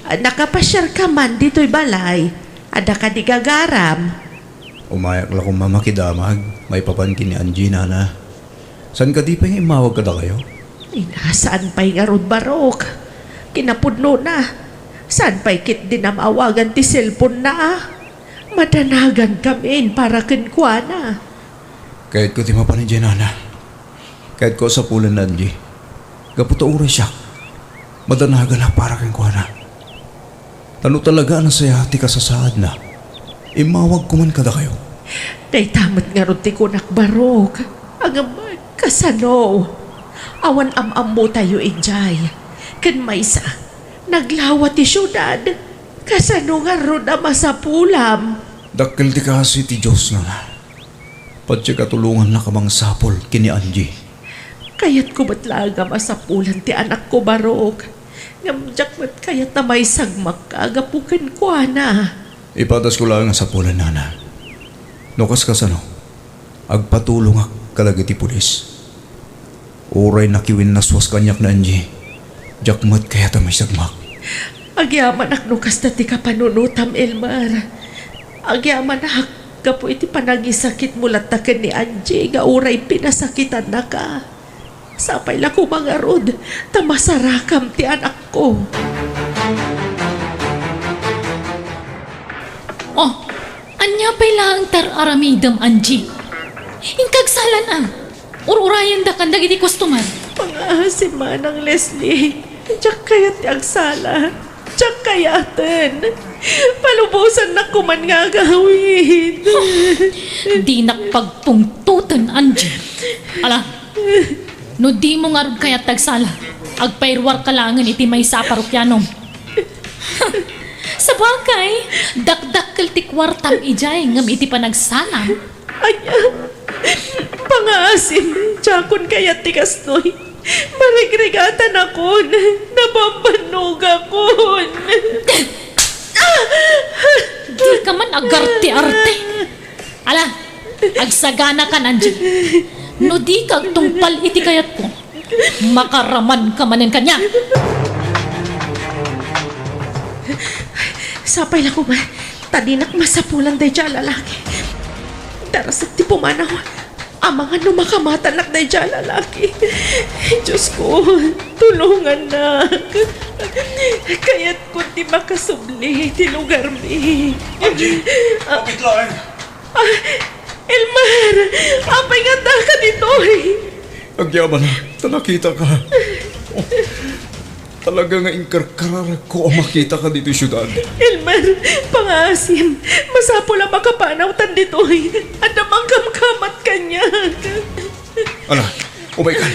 Nakapasiarka man ditoy balay. Adda kadi gagaram? Umayak la koma makidamag maipapan ken ni Angie, Nana. Saan kadi pay nga immawag kadakayo? Ay, saan pay ngarud, Barok. Kinapudnona, saan pay ketdi namawagan ti cellphone-na a? Madanagankami para kenkuana. Kayatko ti mapan idiay, Nana. Kayatko a sapulen ni Angie. Gapu ta uray siak, madanagana para kenkuana. Ta no talaga a nasayaat ti kasasaadna, immawagko man kadakayo. Dayta met ngarud ti kunak, Barok. Ngem kasano? Awan am-ammotayo idiay. Ken maysa, naglawa ti siudad. Kasano ngarud a masapulam? Dakkel ti kaasi ti Dios, Nana. Patiek a tulongannaka mangsapul ken ni Angie. Kayatko met laeng a masapulan ti anakko, Barok. Ngem diak met kayat a maisagmakka gapu kenkuana. Ipadasko laeng a sapulen, Nana. No kaskasano, agpatulongak kadagiti pulis. Uray nakiwinnaswas kaniak ni Angie, diak met kayat a maisagmak. Agyamanak no kasta ti kapanunotam, Elmer. Agyamanak gapu iti panangisakitmo latta ken ni Angie nga uray pinasakitannaka. Sapay la koma ngarud, ta masarakam ti anakko. Oh, ania pay laeng ti ar-aramidem, Angie? Inka agsalan a. Ur-urayendakan dagiti customer. Pangaasim, Manang Leslie. Diak kayat ti agsala. Diak kayaten. Palubosannak koman nga agawid. Dinak pagpungtoten, Angie. Ala, no dimo ngarud kayat ti agsala, agpairuarka laengen iti maysa a parokianom. Sabagay, dakdakkel ti kuartam idiay ngem iti panagsalam. Ania? Pangaasim, diakon kayat ti kastoy. Marigrigatanakon, nabambannogakon. Dika man agarte-arte. Ala, agsaganakan, Angie. No dika agtungpal iti kayatko, makaramanka manen kaniak. Sapay la koma, ta dinak masapulan daydiay a lalaki. Darasak ti pumanaw. Amangan no makamatanak daydiay a lalaki. Diosko, tulongannak. Kayatko ti makasubli ti lugarmi. Angie, Ah, apit laeng. Ah, Elmer, apay nga addaka ditoy? Agyamanak, ta nakitaka. Talaga nga inkarkararakko a makitaka ditoy siudad. Elmer, pangaasim, masapul a makapanawtan ditoy. Adda mangkamkamat kaniak. Ala, umaykan.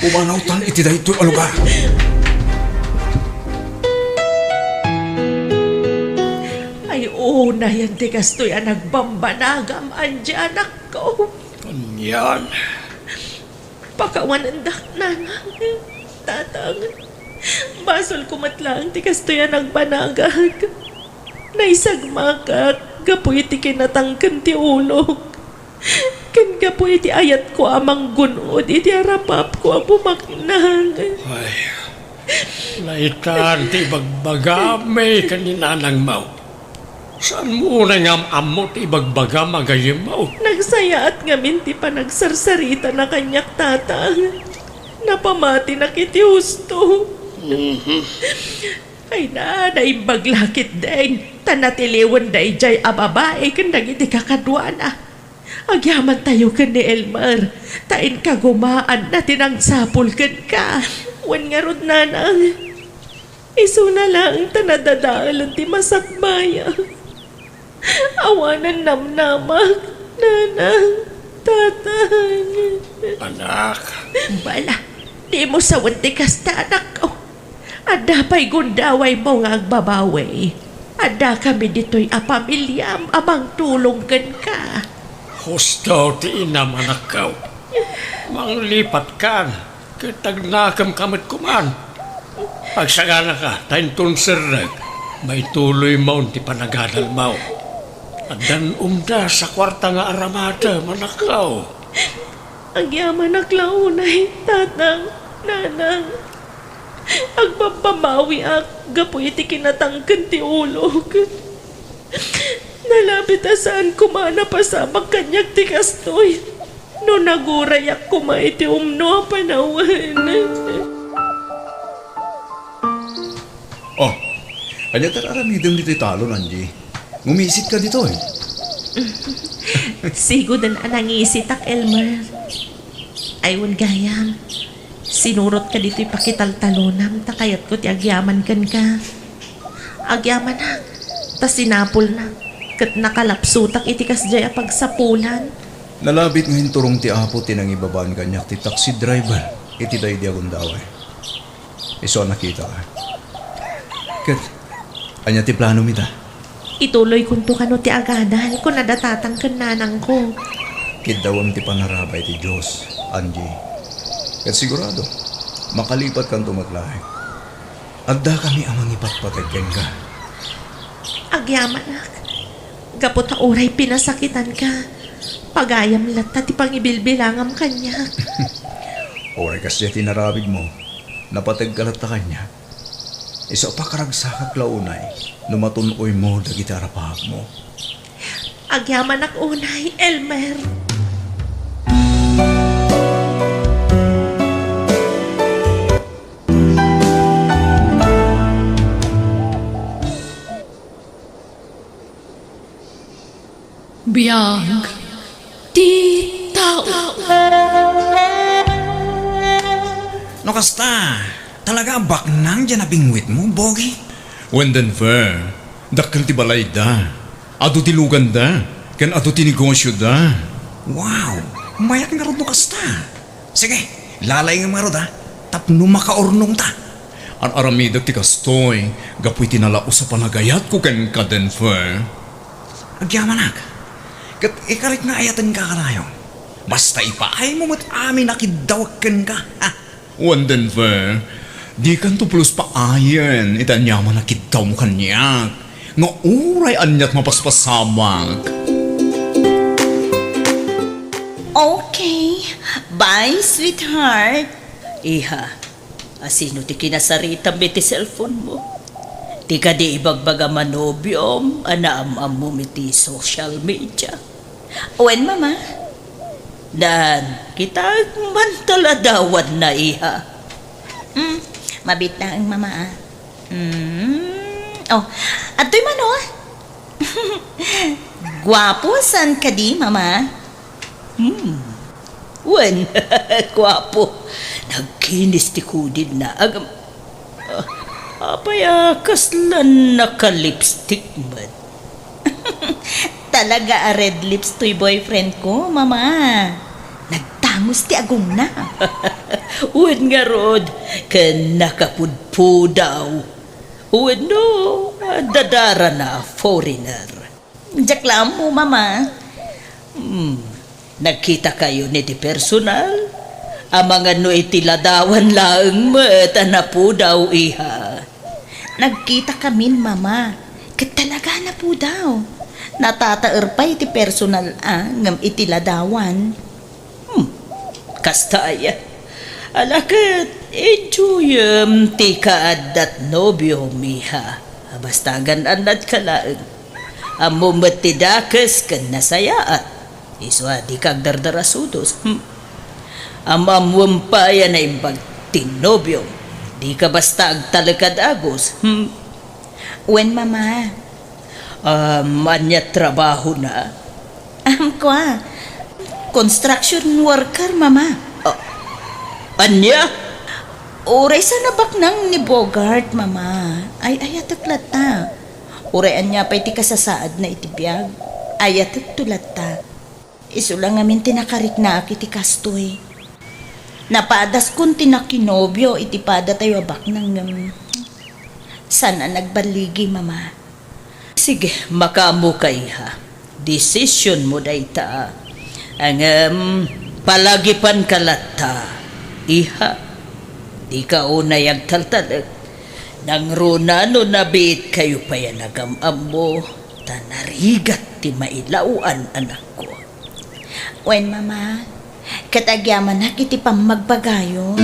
Pumanawtan iti daytoy a lugar. Ay, unayen ti kastoy a nagbambanagam, Angie, anakko. Anian? Pakawanendak, nanang, tatang. Basolko met laeng ti kastoy a nagbanagak. Naisagmakak gapu iti kinatang ken ti ulok, ken gapu iti ayatko a manggun-od iti arapapko a bumaknang. Ay, naitan ti ibagbagami ken ni nanangmo. Saanmo unay nga am-ammo ti ibagbagam a gayyemmo? Nagsayaat ngamin ti panagsarsarita na kaniak, tatang. Napamatinak iti husto. Mhm. Ay na, naimbag la ketdin, ta natiliwen daydiay a babai ken dagiti kakaduana. Agyamantayo ken ni Elmer, ta inkagumaanna ti nangsapul kenka. Wen ngarud, nanang, isuna laeng ta nadadaelen ti masakbayan. Awanen namnamak, nanang, tatang. Anak. Bala, dimo sawen ti kasta, anakko. Adda pay gundawaymo nga agbabawi. Addakami ditoy a pamiliam a mangtulong kenka. Husto ti inam, anakko. Manglipatkan, ket agnakemka met koman. Agsaganaka, ta inton serrek, maituloymon ti panagadalmo. Addan umdas a kuarta nga aramadem, anakko. Agyamanak la unay, tatang, nanang. Agbabbabawiak gapu iti kinatangken ti ulok. Nalabit a saan koma a napasamak kaniak ti kastoy no nagurayak koma iti umno a panawen. Oh, ania ti ar-aramidem ditoy talon, Angie? Ngumisitka ditoy. Sigoden a nangisitak, Elmer. Ay, wen gayam, sinurotka ditoy pakitaltalonam ta kayatko ti agyaman kenka. Agyamanak, ta sinapulnak, ket nakalapsutak iti kasdiay a pagsapulan. Nalabit nga inturong ti Apo ti nangibabaan kaniak ti taxi driver iti daydi a gundaway. Isu a nakita. Ket, ania ti planom ita? Ituloykonto kano ti agadal, kuna da tatang ken nanangko. Kiddawem ti panarabay ti Dios, Angie. Ket sigurado, makalipatkanto met laeng. Addakami a mangipatpateg kenka. Agyamanak, gapu ta uray pinasakitanka, pagayam latta ti pangibilbilangam kaniak. Uray kasdiay ti narabidmo, napategka latta kaniak. Isu a pakaragsakak la unay no matun-oymo dagiti arapahakmo. Agyamanak unay, Elmer. Biag ti tao. No kasta, talaga a baknang diay nabingwitmo, Bogi? Wen, Denver, dakkel ti balayda, adu ti luganda, ken adu ti negosioda. Wow! Mayat ngarud no kasta. Sige, lalaingem ngarud, a, tapno makaurnongta. Ar-aramidek ti kastoy gapu iti nalaus a panagayatko kenka, Denver. Agyamanak. Ket ikarik nga ayatenka kanayon. Basta ipaaymo met amin a kiddawek kenka. Ha? Wen, Denver, dikanto pulos paayen iti aniaman a kiddawmo kaniak, nga uray aniat mapaspasamak. Okay. Bye, sweetheart. Iha, asino ti kinasaritam iti cellphone mo? Ti kadi ibagbagam a nobiom a naam-ammom iti social media? Wen, Mama? Dan, kitaek man ta ladawanna, iha. Hmm, mabiit laeng, Mama, a. Hmm, oh, adtoy man, oh. Guapo saan kadi, Mama? Hmm. Wen, guapo. Nagkinis ti kudilna. Agam-, ah, apay a kasla nakalipstick met? Talaga a red lips toy boyfriend ko, Mama. Nagtangos ti agongna. Wen ngarud, ken nakapudpudaw. Wenno, dadarana a foreigner. Diak la ammo, Mama. Hmm. Nagkitakayon iti personal? Amangan no iti ladawan laeng met a napudaw, iha? Nagkitakamin, Mama. Ket talaga a napudaw. Natataer pay iti personal a ngem iti ladawan. Hmm, kasta aya. Ala ket, enjoyem ti kaaddat nobiom, iha. Basta agan-annadka laeng. Ammom met ti dakes ken nasayaat. Isu a dika agdardarasudos. Hmm. Am-ammoem pay a naimbag ti nobiom. Dika basta agtalek a dagus. Hmm. Wen, Mama. Um, ania trabahona? Um, kua, construction worker, Mama. Ah, ania? Uray saan a baknang ni Bogart, Mama. Ay-ayatek latta. Uray ania pay ti kasasaadna iti biag, ayatekto latta. Isu la ngamin ti nakariknaak iti kastoy. Napadaskon ti nakinobio iti padatayo a baknang ngem saan a nagballigi, Mama. Sige, makaammoka, iha. Decisionmo dayta. Ngem, palagipanka latta, iha. Dika unay agtaltalek. Nangruna no nabiitkayo pay a nagam-ammo, ta narigat ti mailaw-an, anakko. Wen, Mama, ket agyamanak iti pammagbagayo.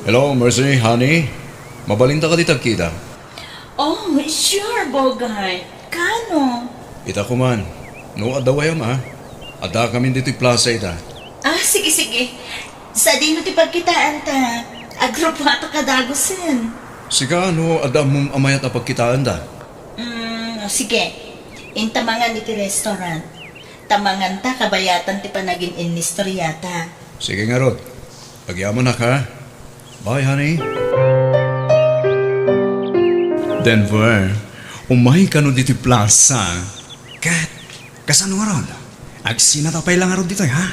Hello, Mercy, honey. Mabalinta kadi ti agkita? Oh, sure, Bogart. Kano? Ita koman. No adda wayam, a. Addakamin ditoy plaza ita. Ah, sige, sige. Sadino ti pagkitaanta? Agrupuatak a dagusen. Sika, no adda ammom a mayat a pagkitaanta? Mm, sige. Inta mangan iti restaurant. Ta manganta kabayatan ti panagin-innistoriata. Sige ngarud. Agyamanak, ha? Bye, honey. Denver, umay kano ditoy plaza. Ket, kasano ngarud? Agsinata pay la ngarud ditoy, ha?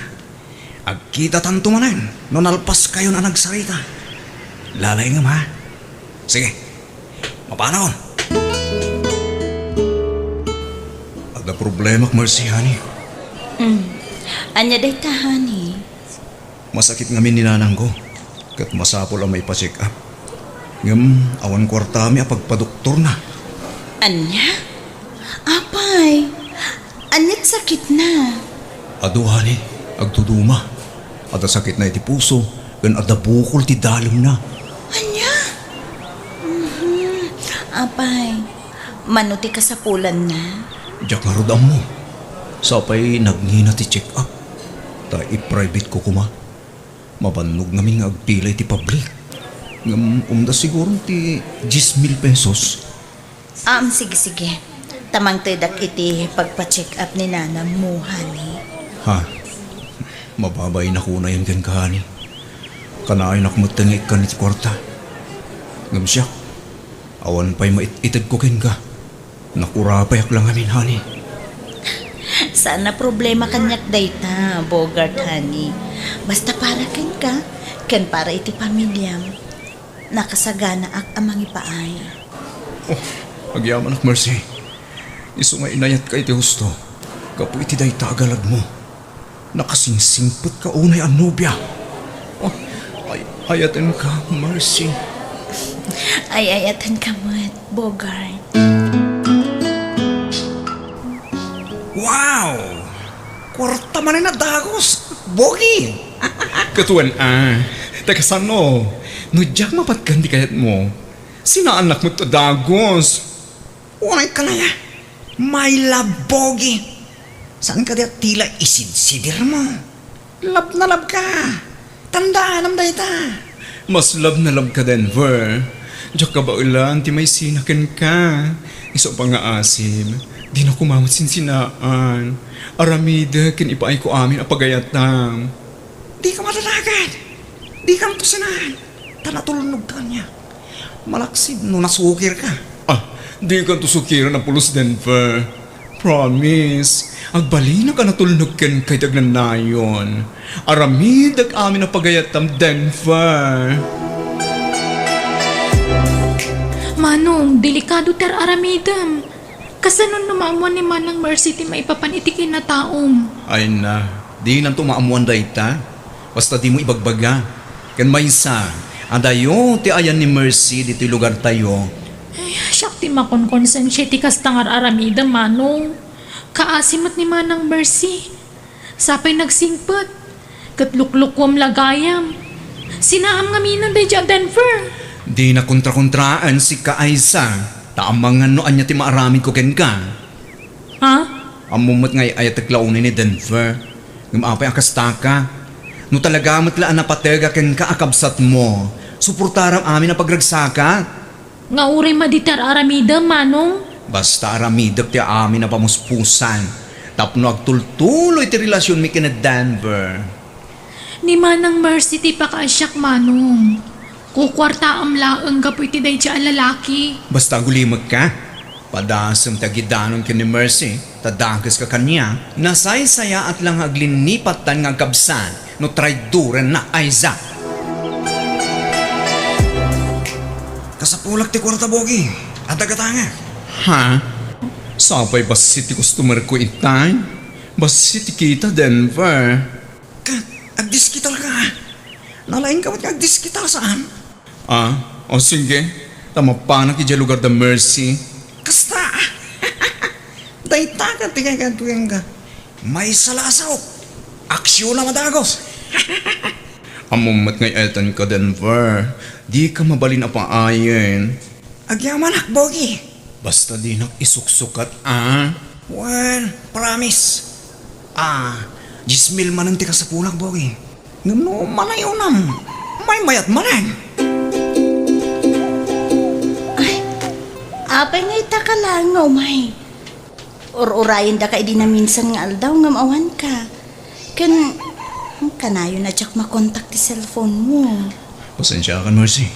Agkitatanto manen no nalpaskayon a nagsarita. Lalaingem, ha? Sige. Mapanakon. Adda problemak, Mercy, honey. Mm. Ania dayta, honey? Masakit ngamin ni nanangko, ket masapul a maipa-check up. Ngem awan kuartami a pagpadoktorna. Ania? Apay, aniat sakitna? Adu, honey, agduduma. Adda sakitna iti puso, ken adda bukol ti dalemna. Ania? Mhm. Apay, mano ti kasapulanna? Diak ngarud ammo. Sapay nagngina ti check-up. Ta i-private ko koma. Mabannog ngamin nga agpila iti public. Ngem umda siguro ti diez mil pesos. Am, sige, sige. Ta mangtedak iti pagpa-check up ni nanam mo, honey. Ha? Mababainak unayen kenka, honey. Kanayonak met nga ikkan iti kuarta. Ngem siak, awan pay mait-itedko kenka. Nakurapayak la ngamin, honey. Saan a problema kaniak dayta, Bogart, honey. Basta para kenka, ken para iti pamiliam, nakasaganaak a mangipaay. Oh, agyamanak, Mercy. Isu nga inayatka iti husto gapu iti dayta a galadmo. Nakasingsingpetka unay a nobia. Oh, ay-, ayatenka, Mercy. Ay-ayatenka met, Bogart. Wow! Kuarta manen a dagus, Bogi! Ket wen a, ta kasano? No diak mapatgan ti kayatmo, sinaannak met a dagus. Unay ka naya, my love, Bogi. Saan ka di a tila isidsidir mo? Love na love ka. Tandaanam dayta. Mas love na love ka, Denver. Diak kabaelan ti maisina kenka. Isu a pangngaasim, dina koma met sinsinaan. Aramidek ken ipaayko amin a pagayatam. Dika madadagan. Dikanto sinaan. Ta natulnog ka niya. Malaksid no nasukir ka. Ah, dikanto sukiran a pulos, Denver. Promise, agbalinak a natulnog kenka iti agnanayon. Aramidek amin a pagayatam, Denver. Manong, delikado ti ar-aramidem. Kasano no maammuan ni Manang Mercy ti maipapan iti kinataom? Ay na, dinanto maammuan dayta. Basta dimo ibagbaga. Ken maysa, adayo ti ayan ni Mercy ditoy lugartayo. Ay, siak ti makonkonsensia iti kasta nga ar-aramidem, Manong. Kaasi met ni Manang Mercy. Sapay nagsingpet, ket luklukuam la gayam. Sinaam ngaminen daydiay a Denver. Dina kontrakontraen sika, Aiza, ta amangan no ania ti maaramidko kenka. Ha? Ammom met nga ay-ayatek la unay ni Denver. Ngem apay a kastaka? No talaga met la a napategaken ka a kabsatmo, suportaram amin a pagragsakat. Nga uray madi ti ar-aramidem, Manong? Basta aramidek ti amin a pamuspusan tapno agtultuloy ti relasionmi ken ni Denver. Ni Manang Mercy ti pakaasiak, Manong. Kukuartaam laeng gapu iti daydiay a lalaki. Basta agulimekka. Padasem ti agidanon ken ni Mercy, ta dakeska kaniak. Nasaysayaat la nga aglinipattan nga agkabsat no traidorenna, Aiza. Kasapulak ti kuarta, Bogi. Adda gatangek. Ha? Sapay bassit ti customer ko itay? Bassit ti kita, Denver. Ket agdiskital ka. Nalaing ka met nga agdiskital, saan? Ah, o sige. Ta mapanak idiay lugar da Mercy. Kasta. Dayta ket ti kayatko kenka. Maysa la a sao. Aksiyonam a dagus. Ammom met nga ay-ayatenka, Denver. Dika mabalin a paayen. Agyamanak, Bogi. Basta dinak isuksukat, a. Well, promise. Ah, dies mil manen ti kasapulak, Bogi. Ngem no manayonam, maymayat manen. Ay, apay nga ita ka laeng nga umay? Ur-urayendaka idi naminsan nga aldaw ngem awanka. Ken, kanayon a diak makontak ti cellphone mo. Pasensiakan, Mercy.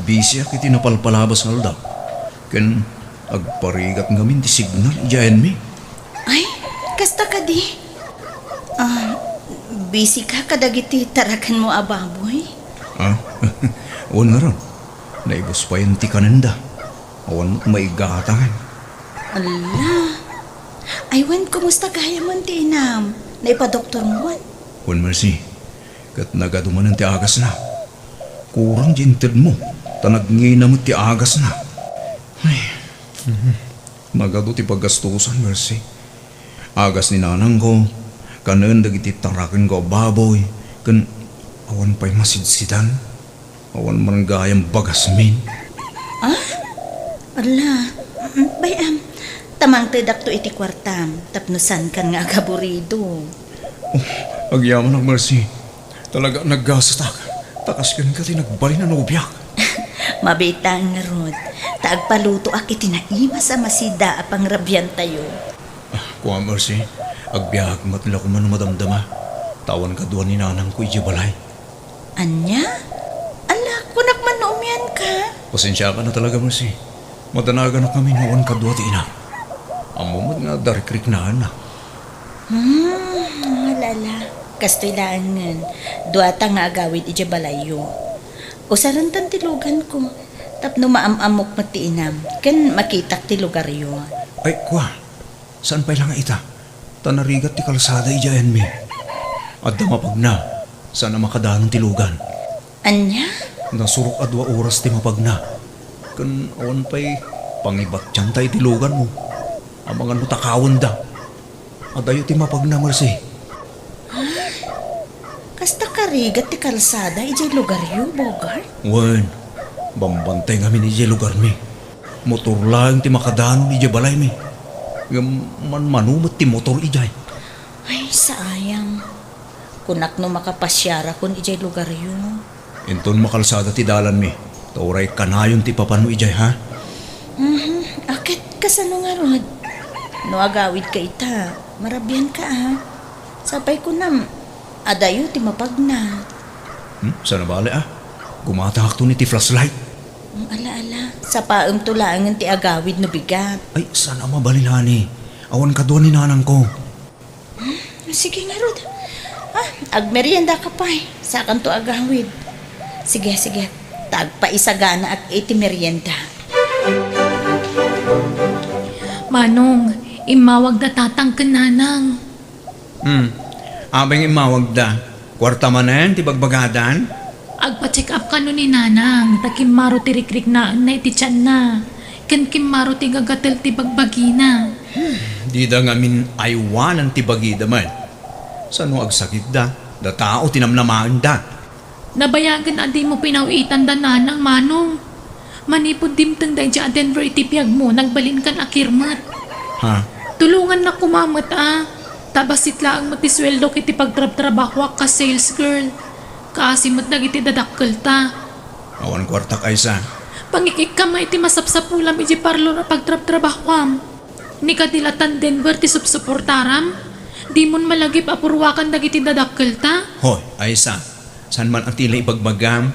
Busyak iti napalpalabas nga aldaw. Ken agparigat ngamin ti signal idiay ayanmi. Ay, kasta kadi? Ah, busy ka kadagiti tarakenmo a baboy? Ah, wen ngarud. Naibus payen ti kanenda. Awan met maigatangan. Ala. Ay, wen, kumusta gayam ti inam? Naipadoktormo wen? Wen, Mercy. Ket nagadu manen ti agasna. Kurang ti intedmo, ta nagnina met ti agasna. Ay, mhm. Nagadu ti paggastusan, Mercy. Agas ni nanangko, kanen dagiti tarakenko a baboy, ken awan pay masidsidan. Awan man gayam bagasmin. Ah? Ala, mm, bay-am, ta mangtedakto iti kuartam, tapno saankan nga agaburido. Oh, agyamanak, Mercy. Talaga a naggasatak. Ta kas kenka ti nagbalin a nobiak. Mabiit ta ngarud. ta agpalutoak iti naimas a masida a pangrabiantayo. Ah, kua, Mercy, agbiag met la koma no madamdama, ta awan kadua ni nanangko idiay balay. Ania? Ala, kunak man no umianka? Pasensiakan a talaga, Mercy. Madanaganak ngamin no awan kadua ti inak. Ammom met nga adda rikriknaanna. Hmm, ala, ala. Kastoy laengen, duata nga agawid idiay balayyo. Usarentan ti luganko, tapno maam-ammok met ti inam, ken makitak ti lugaryo. Ay, kua, saan pay la nga ita? Ta narigat ti kalsada idiay ayanmi. Adda mapagna, saan a makadanon ti lugan. Ania? Nasurok a dua oras ti mapagna. Ken awan pay pangibatianta iti luganmo. Amangan no takawenda. Adayo ti mapagna, Mercy. Ha? Kasta karigat ti kalsada idiay lugaryo, Bogart? Wen, bambantay ngamin idiay lugarmi. Motor laeng ti makadanon idiay balaymi. Ngem manmano met ti motor idiay. Ay, sayang. Kunak no makapasiarakon idiay lugaryo. Inton makalsada ti dalanmi, ta uray kanayon ti ipapano idiay, ha? Mhm. A, ket kasano ngarud? No agawidka ita, marabianka, a. Sapay kunam, adayo ti mapagna. Hmm? Saan a bale, a. Gumatangakton iti flashlight. Mm, ala, ala. Sapaemto laengen ti agawid no bigat. Ay, saan a mabalin, honey. Awan kadua ni nanangko. Hmm, sige ngarud. Ah, agmeriendaka pay. Sakanto agawid. Sige, sige. Ta agpaisaganaak iti merienda. Manong, immawagda tatang ken nanang. Hmm. Apay nga immawagda? Kuarta manen ti bagbagadan? Agpa-check up kano ni nanang, ta kimmaro ti rikriknaenna iti tianna, ken kimmaro ti gagatel ti bagbagina. Hmm, dida ngamin aywanan ti bagida met. Sano agsakitda? Da tao ti namnamaenda. Nabayagen a dimo pinaw-itanda nanang, Manong. Manipud dimteng daydiay a Denver iti biagmo, nagbalinkan a kirmet. Ha? Tulongannak koma met a. Ta bassit laeng met ti sueldok iti pagtrabtrabahoak kas sales girl. Kaasi met dagiti dadakkelta. Awan kuartak, Aisa. Pangik-ikkam a iti masapsapulam iti parlor a pagtrabtrabahoam. Ni kadi latan Denver ti supsuportaram? Dimon malagip a purwakan dagiti dadakkelta? Hoy, Aisa, saan man a ti la ibagbagam?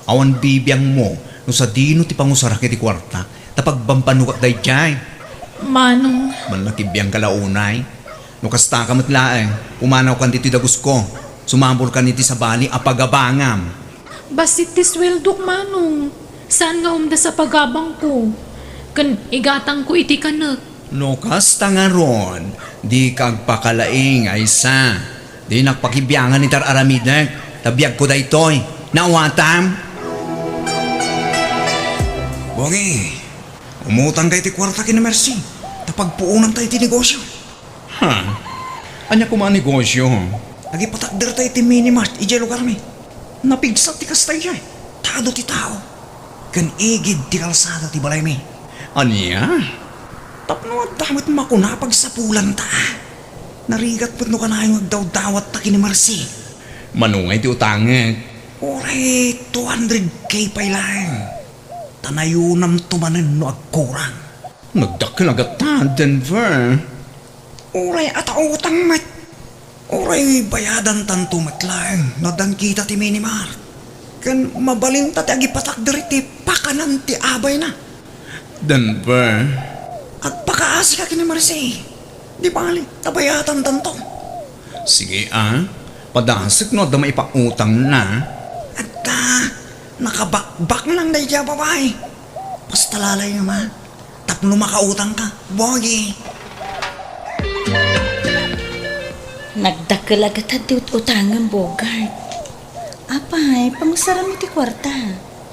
Awan bibiangmo no sadino ti pangusarak iti kuarta, ta pagbambanogak daydiay. Manong. Mannakibiangka la unay. No kastaka met laeng, pumanawkan ditoy dagusko. Sumaborkan iti sabali a pagabangam. Bassit ti sueldok, Manong. Saan nga umdas a pagabangko? Ken igatangko iti kanek. No kasta ngarud, dika agpakalaing, Aisa. Dinak pakibiangan iti ar-aramidek, ta biagko daytoy. Naawatam? Bongi, umutangka iti kuarta ken ni Mercy, ta pagpuonanta iti negosyo. Ha? Ania koma a negosyo? Agipatakderta iti mini mart idiay lugarmi. Napigsa ti kasta idiay. Ta adu ti tao. Ken igid ti kalsada ti balaymi. Ania? Tapno adda met makuna a pagsapulanta. Narigat met no kanayon nga agdawdawatta ken ni Marci. Mano ngay ti utangek? Uray two hundred K pay laeng. Ta nayonamto manen no agkurang. Nagdakkel a gatta, Denver. Uray adda utang met. Uray bayadantanto met laeng no addan kita ti mini mart. Ken mabalinta ti agipatakder iti pakanan ti abayna. Denver. Agpakaasika ken ni Marci. Di bali, ta bayadantanto. Sige a, padasek no adda maipautangna. Adda, nakabakbak lang daydiay a babai. Basta lalayem a. Tapno makautangka, Bogi. Nagdakkel a gatta ti ut-utangem, Bogart. Apay, pangusaram iti kuarta?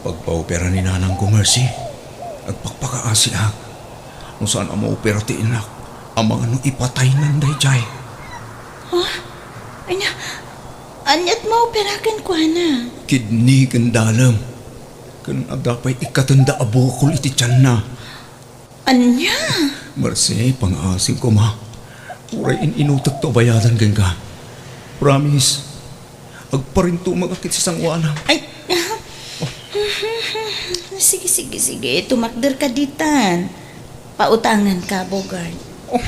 Pagpaopera ni nanangko, Marci. Agpakpakaasiak. No saan a maopera ti innak, amangan no ipataynan daydiay. Ha? Ania, aniat maopera kenkuana? Kidney ken dalem. Ken adda pay ikkatenda a bukol iti tianna. Ania? Marci, pangaasim koma. Uray in-inutekto a bayadan kenka. Promise. Agparintumegak iti sangoanam. Ay, ah. Oh, Sige, sige, sige. Tumakder ka ditan. Pautangan ka, Bogart. Oh,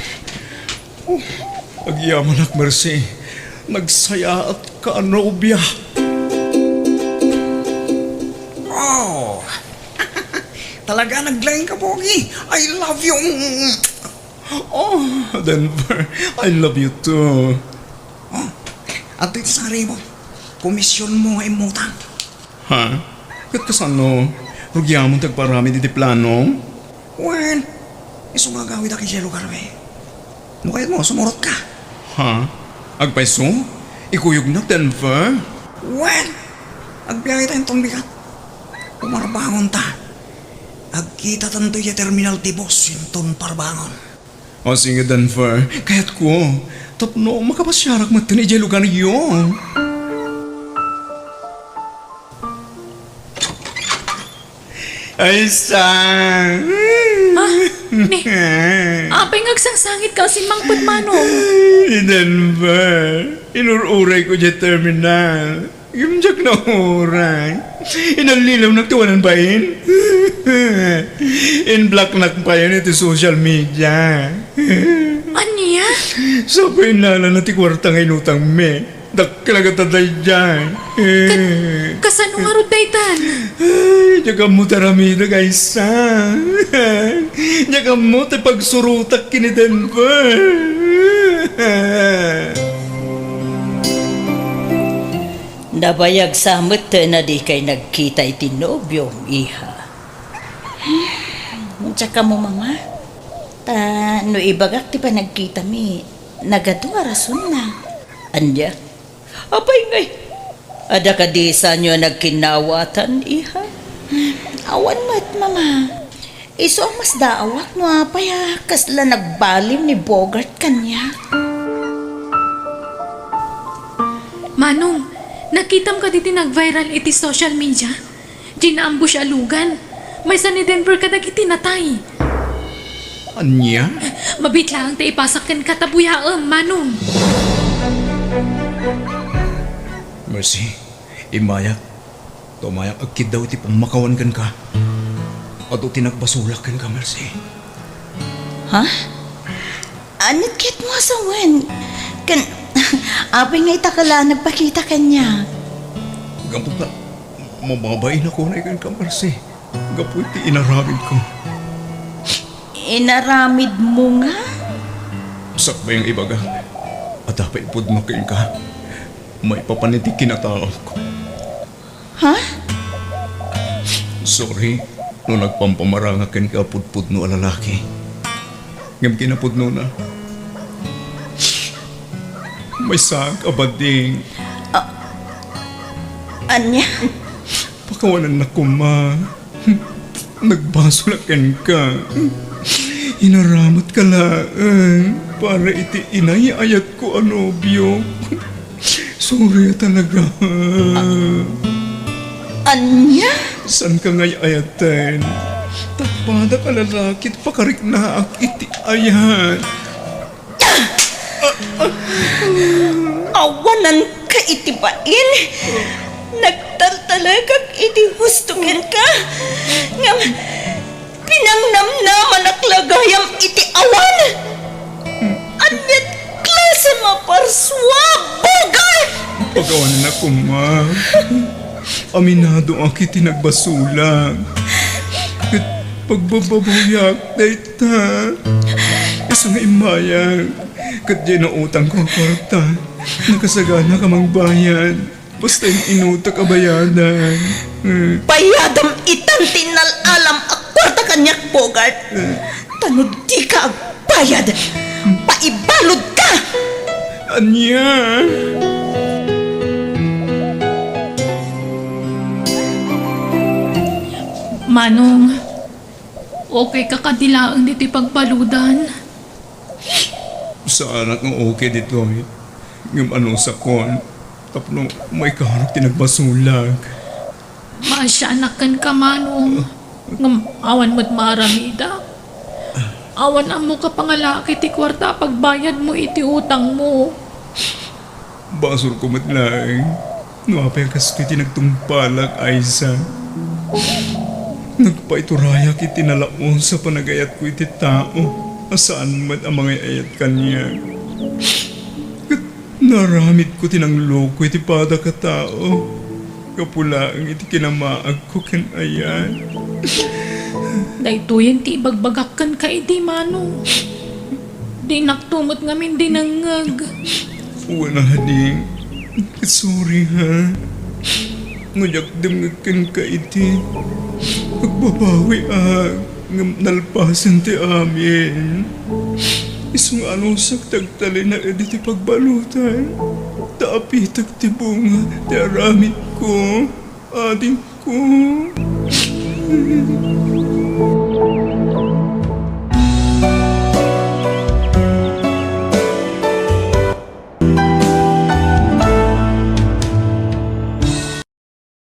oh, agyamanak, Mercy. Nagsayaat ka a nobia. Oh, talaga naglaing ka, Pogi. I love you. Oh, Denver, I love you too. Oh, adtoy ti sari mo. Komisyon mo nga immutang. Ha? Ket kasano? Rugiamon ti agparamid iti plano? Wen, isu nga agawidak idiay lugarmi. No kayat mo, sumurot ka. Ha? Agpayso? Ikuyognak, Denver? Wen, agbiagtayo inton bigat. Umarbangonta. Agkitatanto idiay terminal ti bus inton parbangon. O sige, Denver, kayatko. Tapno makapasiarak metten idiay lugaryo. Ay, sa. Ah, ni, apay nga agsangsangit ka a simmangpet, Manong? Ni Denver, inur-urayko idiay terminal. Ngem diak nauray. Inallilawnak ti wanan bain. In-blocknak payen iti social media. Ania? Sa painalana ti kuarta nga inutangmi. Dakkel a gatadaydiay. Ka-, kasano ngarud daytan? Ay, diak ammo ti aramidek, Aysa. Diak ammo ti pagsurotak ken ni Denver. Nabayag sa met a dikay nagkita iti nobiom, iha. Diak ammo, Mama. Ta no ibagak ti panagkitami, nagadu a rasonna. Ania? Apay ngay, adda kadi saanyo a nagkinnawatan, iha? Awan met, Mama. Isu a masdaawak no apay a kasla nagbalin ni Bogart kaniak. Manong, nakitam kadi ti nag-viral iti social media? Diay naambush a lugan. Maysa ni Denver kadagiti natay. Ania? Mabiit laeng ti ipasak kenka ta buyaem, Manong. Mercy, immayak. Tumayak agkiddaw iti pammakawan kenka. Adu ti nagbasolak kenka, Mercy. Ha? Ania't kayatmo a sawen? Ken, apay nga ita ka la nagpakita kaniak? Gapu ta, mababain a kunay kenka, Mercy. Gapu iti inaramidko. Inaramidmo nga? Sakbay nga ibagak, adda pay pudno kenka. Maipapan iti kinataok. Ha? Sorry no nagpampamarangak kenka a pudpudno a lalaki. Ngem kinapudnona, maysaak a bading. Ah, ania? Pakawanannak koma. Nagbasolak kenka. Inaramat ka laeng para iti inay-ayatko a nobio. Sorry a talaga. Ania? Saanka nga ay-ayaten? Tappadak a lalaki ti pakariknaak iti ayat. Awananka iti bain. Nagtaltalekak iti husto kenka. Ngem pinangnamnamanak la gayam iti awan. Ania klase maparsua, Bogart? Pakawanannak koma. Aminadoak iti nagbasolak. Ket pagbababawiak dayta. Isu nga immayag. Ket diay nautangko a kuarta, nakasaganak a mangbayad. Basta in-inutak a bayadan. Eh. Bayadam itan ti innal-alam a kuarta kaniak, Bogart. Eh. Ta no dika agbayad, paibaludka! Ania? Manong, okay ka kadi laeng ditoy pagbaludan? Saanak nga okay ditoy. Ngem anusakon tapno maikarok ti nagbasolak. Maasianak kenka, Manong. Ngem awan met maaramidak. Awan ammoka pangalaki ti kuarta a pagbayadmo iti utangmo. Basolko met laeng no apay a kastoy ti nagtungpalak, Aiza. Nagpaiturayak iti nalaus a panagayatko iti tao a saan met a mangay-ayat kaniak. Ket naaramidko ti nangloko iti padak a tao. Gapu laeng iti kinamaagko ken ayat. Daytoyen ti ibagbagak kenka idi, Mano. Dinakto met ngamin dinengngeg. Wen a, Hadi. Sorry, ha. No diak dimngeg kenka idi, agbabawiak, ngem nalpasen ti amin. Isu nga anusak ti agtalinaed iti pagbalutan, ta apitek ti bunga ti aramidko, adingko.